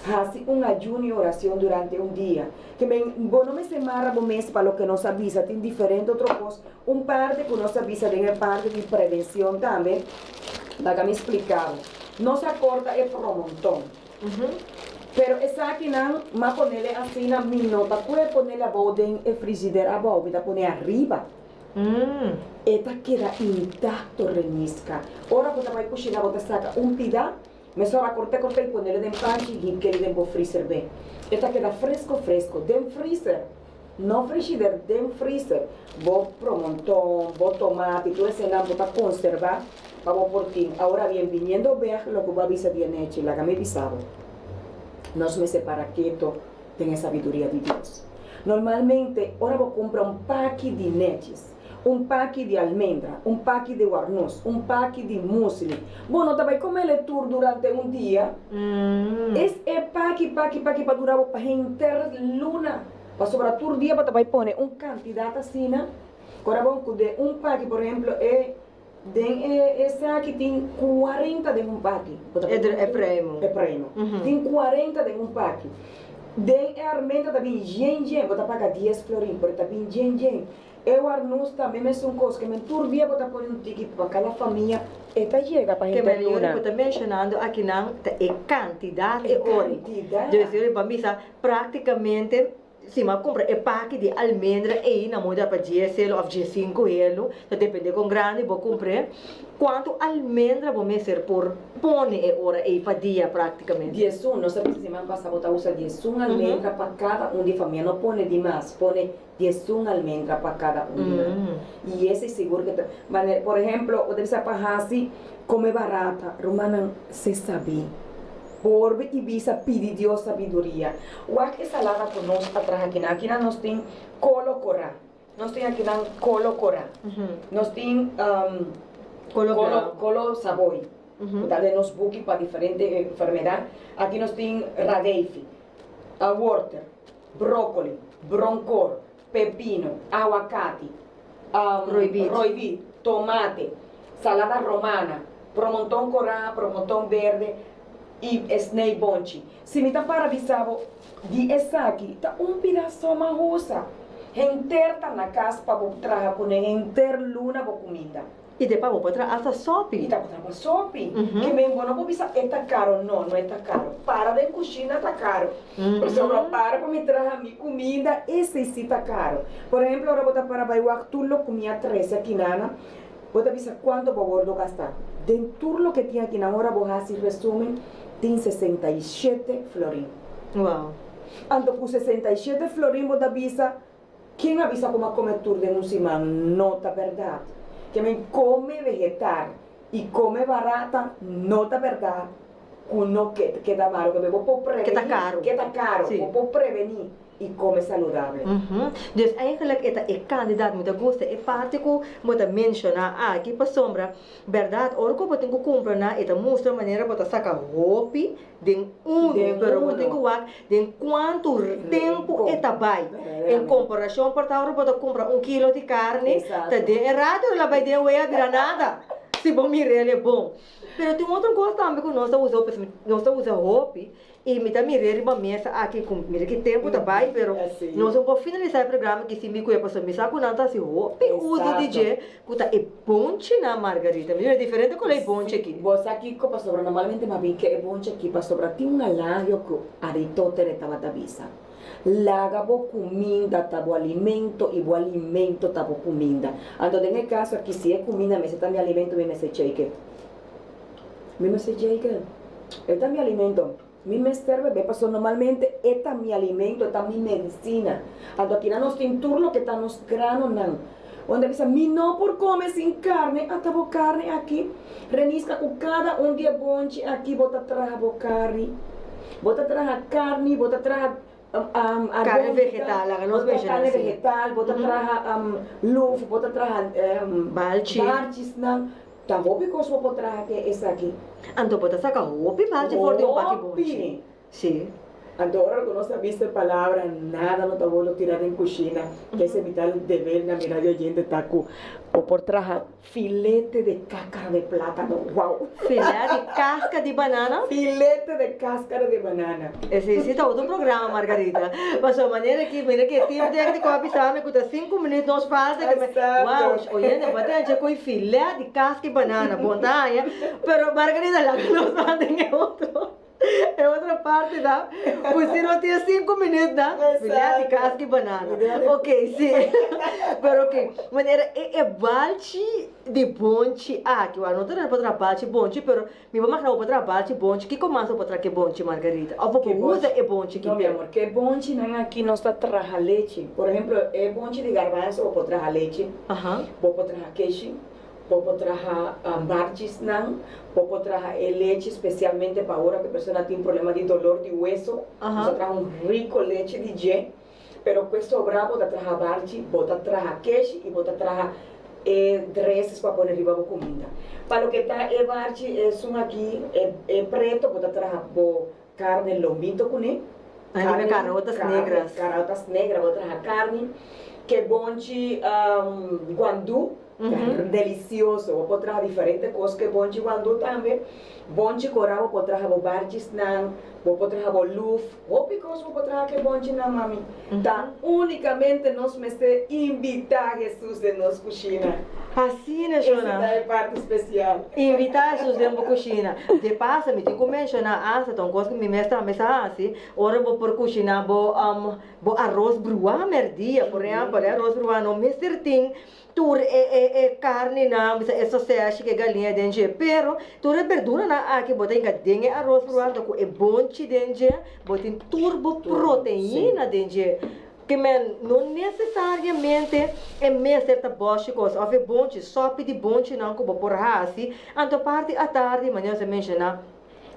Hasi un ayuno i orashon durante un dia. Ke men, bo no mester mara bo mes pa loke nos a bisa. Tin diferente otro kos. Un parti ku nos a bisa den e parti di prevenshon tambe, laga mi splika bo. Nos a korta e promonton. Pero esakinan, m'a ponele asina, mi no ta kue ponele abou den e frigider abou, mi ta pone ariba. E ta keda intacto Renisca. Ora bo ta bai cushina bo ta saca un pida, mesora corta corta y ponele den panchi y hinkele den bo freezer be. E ta keda fresco fresco den freezer, no frishider, den freezer. Bo promonton, bo tomati, tur esenan bo ta conserva pa bo por tin. Ahora bien, biniendo bek loke bo a bisa di e nechi, laga mi bisa bo, nos mester para keto den e sabiduria di Dios. Normalmente, ora bo kumpra un paki di nechis, un paki di almendra, un paki di warnus, un paki di musli, bo no ta bai komel e tur durante un dia. Es e paki, paki, paki pa dura bo pa henter luna. Pasobra tur dia bo ta bai pone un kantidat asina. Ora bo ku den un paki, por ehemplo, e Den e esaki tin kuarenta den un paki. E premo. E premo. Tin kuarenta den un paki. Den e armenta ta bin yen yen, bo ta paga dies florin, pero ta bin yen yen. E warnus tambe mesun kos, ke men tur dia bo ta pone un tiki pa kada famia, e ta yega pa Ke henter men yori luna. ku ta menshonando akinan ta e kantidat E e ori. kantidat. Dus yori bo a bisa praktikamente si bo a kumpra e paki di almendra ei na moda pa dies helo òf diesinku helo, ta depende kon grandi bo kumpr'é, kuantu almendra bo mester por pone e ora ei pa dia praktikamente? Diesun, nos a bisa siman pasa bo ta usa diesun almendra pa kada un di famia, no pone di mas, pone Diesun almendra pa kada un di nan. I esei sigur ke ta manera, por ehemplo, bo ta bisa pa hasi kome barata, rumannan, se sabí. Borbe i bisa pidi Dios sabiduria. Wak e salada ku nos a traha akinan. Akinan nos tin kolo korá. Nos tin akinan kolo korá. Nos tin Kolo blau. kolo saboi, ku ta den nos buki pa diferente enfermedat. Aki nos tin radeifi, worter. Brokoli, bronkor, pepino, awakati, roibit, tomate, salada romana, promonton korá, promonton berde i snei bonchi. Si mi ta para bisa bo di esaki, ta un pidaso mahusa. Henter ta na kas pa bo traha kuné henter luna bo kuminda. I te pa bo por traha hasta sopi. I ta por traha sopi. Ke men bo no por bisa e ta karo. No, no e ta karo. Para den kushina ta karo. Pasobra para pa mi traha mi kuminda, esei si ta karo. Por ehemplo, ora bo ta para bai wak tur loke mi a trese akinana, bo ta bisa kuantu bo wordo gasta. Den tur loke tin akinan, ora bo hasi resumen, tin 67 florin. Wow. Anto ku 67 florin bo ta bisa Ken a bisa ku m'a kome tur den un siman? No ta bèrdat. Ke men kome vegetal i kome barata no ta bèrdat ku no ke ta malu. Ke men bo por prevení. Ke ta karu. Ke ta karu. Si. Bo por prevení i kome saludable. Dus eigenlijk e ta e kandidat. Mi ta gusta e parti ku bo ta menshoná aki pasobra bèrdat ora ku bo tin ku kumpra nan e ta mustra manera bo ta saka hopi Den unu, Den pero bo unu. tin ku wak den kuantu tempu e ta bai. En komparashon por ta ora bo ta kumpra un kilo di karni, Exacto. ta den e rato el a bai den wea bira nada, si bo mir'el e bon. Pero tin otro kos tambe ku nos ta usa hopi, nos ta usa hopi i mi ta mir'é riba mesa aki ku mira ki tempu ta bai, pero Así. nos no por finalisá e programa aki sin mi ku e pasobra mi sa ku nan ta hasi hopi uso di Exacto. dje Ku ta e bonchinan, Margarita? Mi mira diferente koló e bonchi aki. Bo sa kiko pasobra normalmente m'a bin ke e bonchi aki pasobra tin un alagio ku Aritóteles tabata bisa, Laga bo kuminda ta bo alimento i bo alimento ta bo kuminda. Anto den e kaso aki si e kuminda mester ta mi alimento mi mester cheke. Mi mester cheke. E ta mi alimento. Mi mester bebe pasobra normalmente e ta mi alimento, e ta mi medicina. Anto akina nos tin tur loke ta nos granonan. Unda bisa mi no por come sin carne, ata bo carne aki. Renisca cu cada un di e bonchi aki bo ta traha bo carni. Bo ta traha carni, bo ta traha Carne vegetal, laga nos menciona Carne así. vegetal, bo ta traha loef, bo ta traha Balchi. balchisnan. Ta hopi kos bo por traha ke esaki. Anto bo ta saka hopi balchi for di un paki bonchi. Hopi! Si. Anto ora ku nos a bisa e palabra nada no ta wòrdu tira den kushina, kese mi ta deber na mi radio oyente ta ku bo por traha filete de kákara de plátano. Wow! Filé di kaska di banana? Filete de káskara de banana. Esei si ta otro programa, Margarita. Pasobra manera ki mira ki e team técnico a bisa mi ku ta sinku minuut nos falta ki me wow, oyente bo a tene ku e filé di kaska i banana, bon ta haña. Pero Margarita laga nos manda den e otro e otro parti ta ku si no tin e sinku minuut ta filé di kaska i banana. Ok si pero ok manera e e balchi di bonchi aki, wak no ta rei pa traha balchi bonchi pero Mi por magna bo por traha balchi bonchi, kiko mas bo por traha ke bonchi Margarita? Of bo por usa e bonchi ki No mi amor, ke bonchinan aki nos ta traha lechi. Por ehemplo e bonchi di garbanzo bo por traha lechi, bo por traha keshi, bo por traha barchisnan, bo por traha e lechi specialmente pa ora ku e persona tin problema di dolor di weso, nos ta traha un rico lechi di dje. Pero ku e sobra bo ta traha barchi, bo ta traha keshi i bo ta traha e dresses pa pone riba bo kuminda. Pa loke ta e barchi esun aki, e e preto, bo ta traha bo karne lombito kuné. Karne, karotas negras. Karotas negra bo ta traha karni. Ke bonchi guandú. Ta delicioso. Bo por traha diferente cos cu e bonchi guandú tambe. Bonchi cora bo por traha bo barchisnan, bo por traha bo luf. Hopi cos bo por traha cu e bonchinan, mami. Ta unicamente nos mester invita Jesus den nos cushina. Asina, Ese Shona. ta e parti special. Invita Jesus den bo cushina. De paso, mi tin cu menciona asta, ta un cos cu mi mes tambe sa haci, ora bo por cushina bo, bo aros bruá merdia, por ehempel, e aros bruá no mester tin Tur e e e karninan, bisa e soseshi ku e galiña den dje, pero tur e berduranan aki bo ta hinka den e aros ruanto ku e bonchi den dje, bo tin tur bo proteina den dje. Ke men no nesesariamente e mester ta bòshi kos òf e bonchi, sòpi di bonchinan ku bo por hasi, anto parti atardi manera nos a menshoná,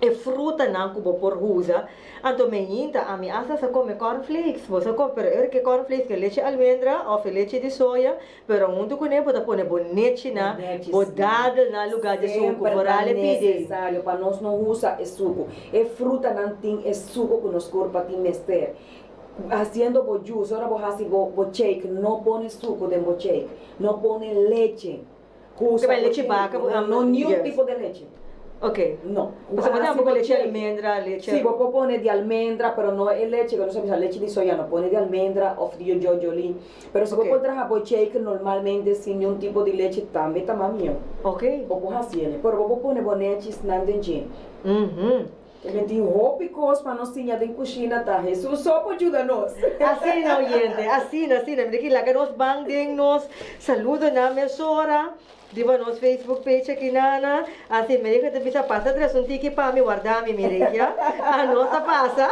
E frutanan ku bo por usa. Anto meinta ami asta sa kome cornflakes. Bo sa kome, pero ora ke cornflakes ke lechi almendra of e lechi di soya, pero huntu kuné bo ta pone bo nechinan, bo dadelnan lugar di suku. Semper ta Foral e pidi. nesesario pa nos no usa e suku. E frutanan tin e suku ku nos kurpa tin mester. Hasiendo bo juice, ora bo hasi bo bo shake, no pone suku den bo shake. No pone leche. Ke bai leche baka bo No niun tipo de leche. Ok. No. Pasobra bo tampoco leche almendra, leche. Si, bo por pone di almendra, pero no e leche ku nos a bisa leche di soya, no. Pone di almendra of di yojoli. Pero si bo por traha bo shake normalmente sin niun tipo di leche tambe ta mas mihó. Ok. Bo por hasi ele. Pero bo por pone bo nechis nan den dje. Tambe tin hopi kos pa nos siña den kushina ta Hesus so por yuda nos. Asina oyente, asina, asina. Mira ki laga nos ban den nos saludonan mesora riba nos Facebook page aki nana. Asi mi ta bisa pasa tres un tiki pa mi warda mi Mireya. Anos ta pasa.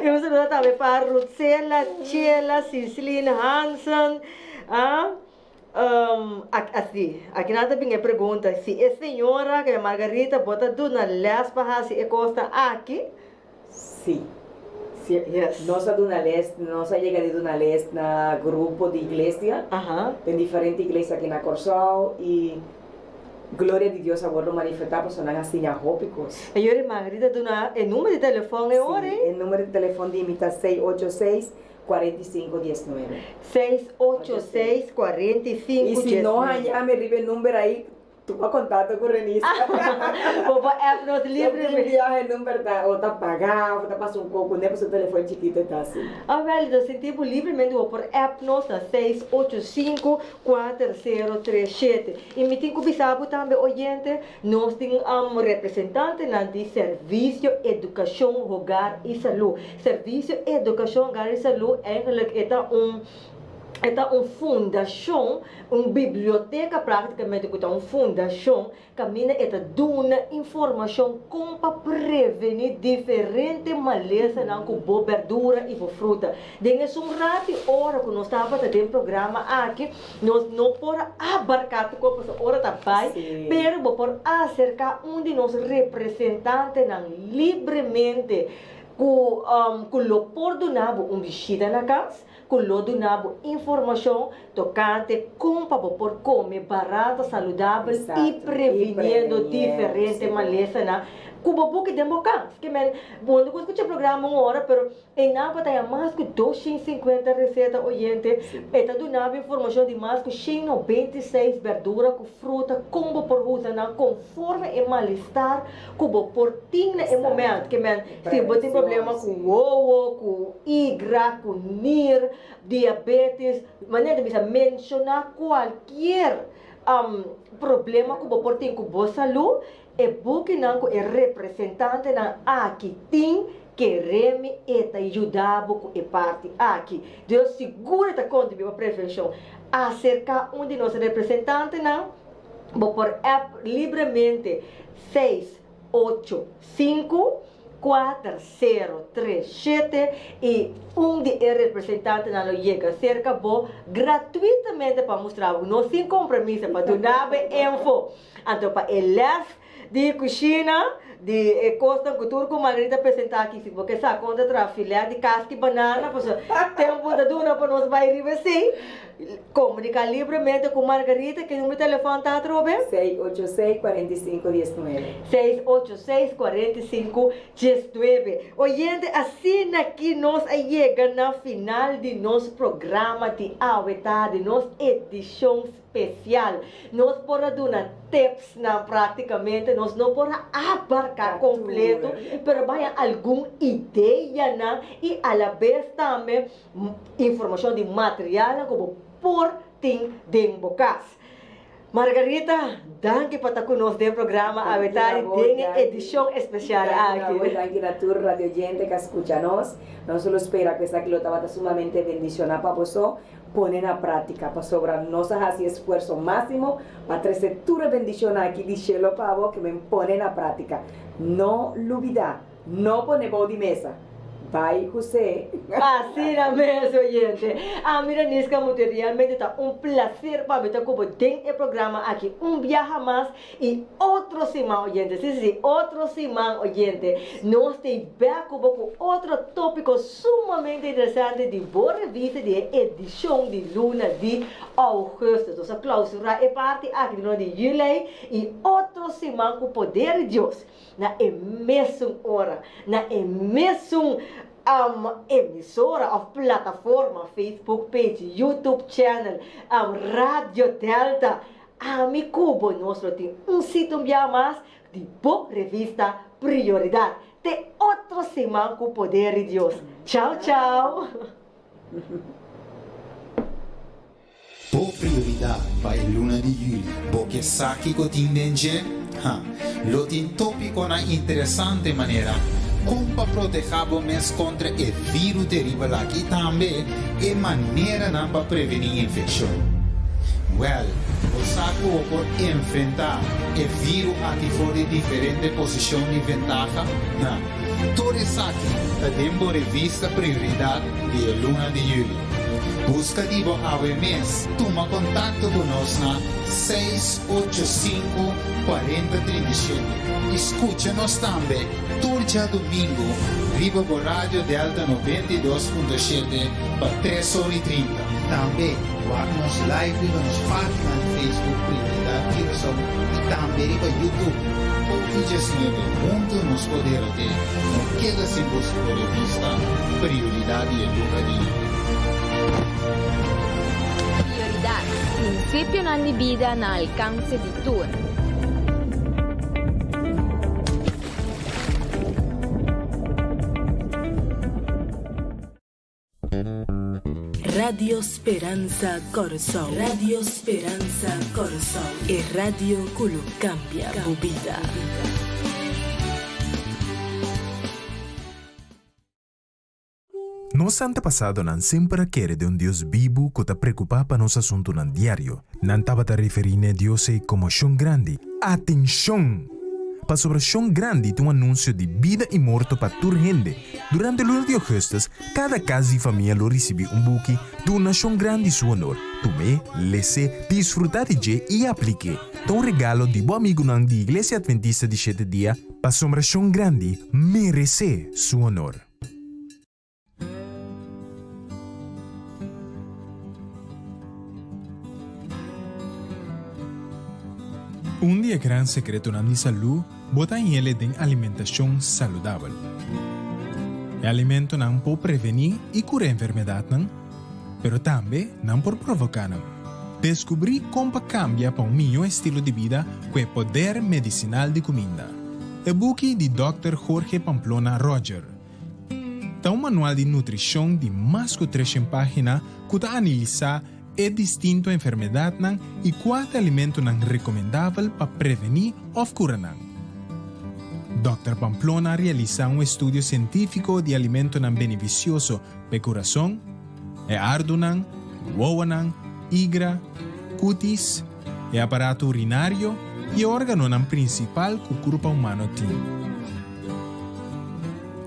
Y un saludo tambe pa Ruthsela, Chela, Cislin, Hansen, ah. Asi, aki nan ta bin e pregunta, si e señora ke Margarita bo ta duna les pa hasi e kosnan aki? Si. Si, nos a duna les, nos a yega di duna les na grupo di iglesia, den diferente iglesia aki na Kòrsou i gloria di Dios a wòrdu manifestá pasobra nan a siña hopi kos. E yori Margarita duna e number di telefòn e ora ei? Si, e number di telefòn di mi ta 686 45 19. 686 45 Y si no haña mi riba e number ahí, tuma contacto cu Renisa. Bo por app nos libremente. Tin biaha e number ta o ta paga of ta pasa un coco, ne pasobra telefon chikito ta asi. Ah wel, nos sinti bo libremente bo por app nos na 685 4037. Y mi tin cu bisa bo tambe oyente, Nos tin representantenan di Servisio Edukashon Hogar i Salú. Servisio Edukashon Hogar i Salú eigenlijk e ta un e ta un fundashon, un biblioteka praktikamente ku ta un fundashon kaminda e ta duna informashon kon pa prevení diferente malesanan ku bo bèrdura i bo fruta. Den esun rati ora ku nos tabata den programa aki, nos no por a abarká tur kos pasobra ora ta bai, pero bo por aserká un di nos representantenan libremente ku ku lo por duna bo un bishita na kas, ku lo duna bo informashon tokante kon pa bo por kome barato, saludabel i previniendo diferente malesanan ku bo buki den bo kas. Ke men, bo no ku skucha programa un ora, pero E napa ta ya mas ku 250 reseta oyente. E ta duna bo informashon di mas ku 196 berdura ku fruta kon bo por usa nan konforme e malestar ku bo por tin na e momento. Ke men si bo tin problema ku wowo, ku igra, ku nir, diabetes, manera ta bisa menshoná kualkier problema ku bo por tin ku bo salú, E bukinan ku e representantenan aki tin kere mi e ta yuda bo ku e parti aki. Dios sigur e ta kontribuí pa prevenshon. Aserká un di nos representantenan, bo por app libremente seis ocho sinku kuater sero tres shete i un di e representantenan lo yega serka bo gratuitamente pa mustra bo no sin kompromiso pa duna bo e info. Anto pa e lès di kushina, di e kosnan ku tur ku Margarita a presentá aki, si bo ke sa kon ta traha filèt di kaska i banana, pasobra tempu ta duna pa nos bai riba esei, komuniká libremente ku Margarita. Ke numero di telefòn ta atrobe? 686 45 19. 686 45 19. Oyente, asina ki nos a yega na final di nos programa di awe tardi, nos edishon. spesial. Nos por a duna tipsnan práktikamente, nos no por a abarká kompleto, pero baya algun ideanan i alabes tambe informashon di materialnan ku bo por tin den bo kas. Margarita, danki pa ta ku nos den programa awe tardi den e edishon espesial aki. Danki na tur radioyente ku a skucha nos. Nos lo spera ku esaki lo tabata sumamente bendishoná pa boso pone na práktika, pasobra nos a hasi esfuerso máksimo pa trese tur e bendishonnan aki di shelu pa bo ke men pone na práktika. No lubidá, no pone bou di mesa. Bai José. Asina mes oyente. Ami Raniska Muti realmente ta un placer pa mi ta cu bo den e programa aki un biaha mas y otro siman oyente si si si otro siman oyente nos ta bek cu bo cu otro topico sumamente interesante di bo revista di e edicion di luna di augustus. Nos a clausura e parti aki di luna di juli y otro siman cu poder di Dios. Na e mesun ora, na e mesun emisora of plataforma, Facebook page, YouTube channel, Radio Delta, ami ku bo nos lo tin un sita un bia mas di bo revista Prioridad. Te otro siman ku poder di Dios. Chao chao. Bo prioridat pa e luna di yüli. Bo ke sa kiko tin den dje? Ha! Lo tin tópikonan interesante manera kon pa protehá bo mes kontra e viru teribel aki i tambe e maneranan pa prevení infekshon. Wèl, bo sa ku bo por enfrentá e viru aki for di diferente posishon di ventaha? Ha! Tur esaki ta den bo revista Prioridat di e luna di yüli. Buska di bo awe mes. Tuma kontakto ku nos na 685 40 37 i skucha nos tambe tur djadumingu riba bo Radio Delta 92.7 pa 3 or i 30. Tambe wak nos live riba nos página di Facebook Prioridat Curaçao i tambe riba YouTube. Ocho 19 huntu nos por derot'é. No keda sin buska bo revista Prioridat di e luna di yüli. Prioridat, prinsipionan di bida na alkanse di tur. Radio Speransa Kòrsou. Radio Speransa Kòrsou. E radio ku lo kambia bo bida. Nos antepasadonan semper a kere den un Dios bibu ku ta preokupá pa nos asuntunan diario. Nan tabata referí n'e Dios ei komo Shon Grandi. Atenshon! Pasobra Shon Grandi ta un anunsio di bida i morto pa tur hende. Durante luna di ougùstùs, kada kas di famia lo risibí un buki Duna Shon Grandi Su Honor. Tum'é, les'é, disfrutá di dje i aplik'é. Ta un regalo di bo amigunan di Iglesia Adventista di Shete Dia, pasobra Shon Grandi meresé su honor. Un di e gran sekretonan di salú bo ta hañ'el den alimentashon saludabel. E alimentonan por prevení i kura enfermedatnan, pero tambe nan por provoká nan. Deskubrí kon pa kambia pa un mihó estilo di bida ku e poder medisinal di kuminda. E buki di Dòkter Jorge Pamplona Roger. Ta un manual di nutrishon di mas ku treshen página ku ta analisá e distinto enfermedatnan i kua ta alimentonan rekomendabel pa prevení òf kura nan. Dòkter Pamplona a realisá un estudio sientífiko di alimentonan benefisioso pa e kurason, e ardunan, wowonan, igra, kutis, e aparato urinario i e órganonan prinsipal ku kurpa humano tin.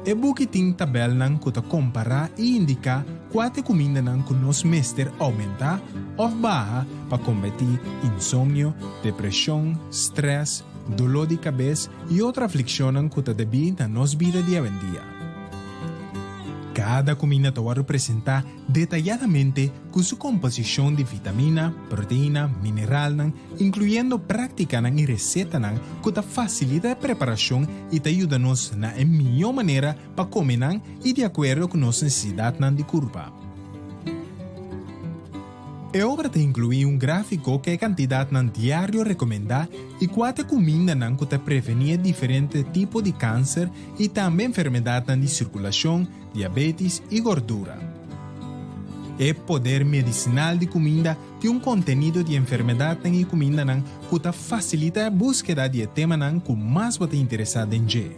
E buki tin tabèlnan ku ta kompará i indiká kua ta e kumindanan ku nos mester oumentá òf baha pa kombatí insomnio, depreshon, strès, doló di kabes i otro aflikshonnan ku ta debí na nos bida di awendia. Kada kuminda ta wòrdu presentá detayadamente ku su komposishon di vitamina, proteina, mineralnan, inkluyendo práktikanan i resetanan ku ta fasilita e preparashon i ta yuda nos na e mihó manera pa kome nan i di akuerdo ku nos nesesidatnan di kurpa. E obra ta inkluí un gráfiko ku e kantidatnan diario rekomendá i kua ta e kumindanan ku ta prevení e diferente tipo di kanser i tambe enfermedatnan di sirkulashon, diabetis i gordura. E poder medisinal di kuminda tin un kontenido di enfermedatnan i kumindanan ku ta fasilitá e búskeda di e temanan ku mas bo ta interesá den dje.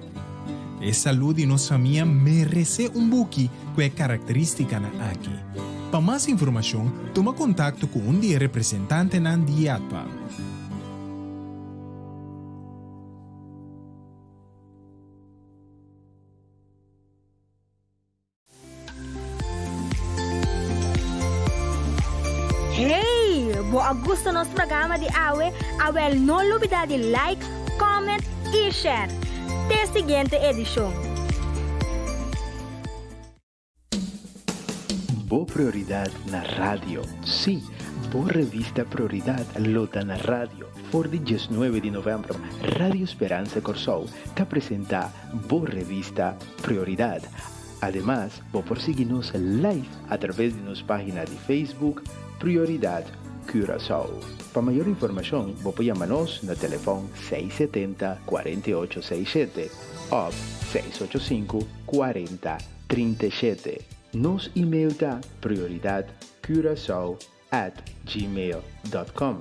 E salú di nos famia meresé un buki ku e karakterístikanan aki. Pa mas informashon, tuma kontakto ku un di e representantenan di IATPA. Hey! Bo a gusta nos programa di awe? Awel no lubida di like, comment y share. Te siguiente edicion. Bo Prioridad na Radio. Sí, bo revista Prioridad lo ta na radio. For di diesnuebe di novèmber, Radio Speransa Kòrsou ta presentá bo revista Prioridad. Ademas, bo por sigui nos live a traves di nos página di Facebook Prioridad Curaçao. Pa mayor informashon bo por yama nos na telefòn seis setenta, kuarenta i ocho seis shete òf seis ocho sinku, kuarenta, trinta i shete. Nos email ta prioridadcuracao at gmail dot com.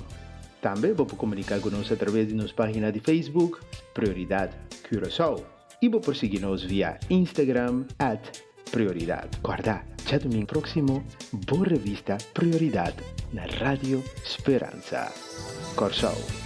Tambe bo por komuniká ku nos a traves di nos página di Facebook Prioridad Curaçao i bo por sigui nos via Instagram at Prioridad. Kòrda, djadumingu próksimo bo revista Prioridad na Radio Speransa Kòrsou.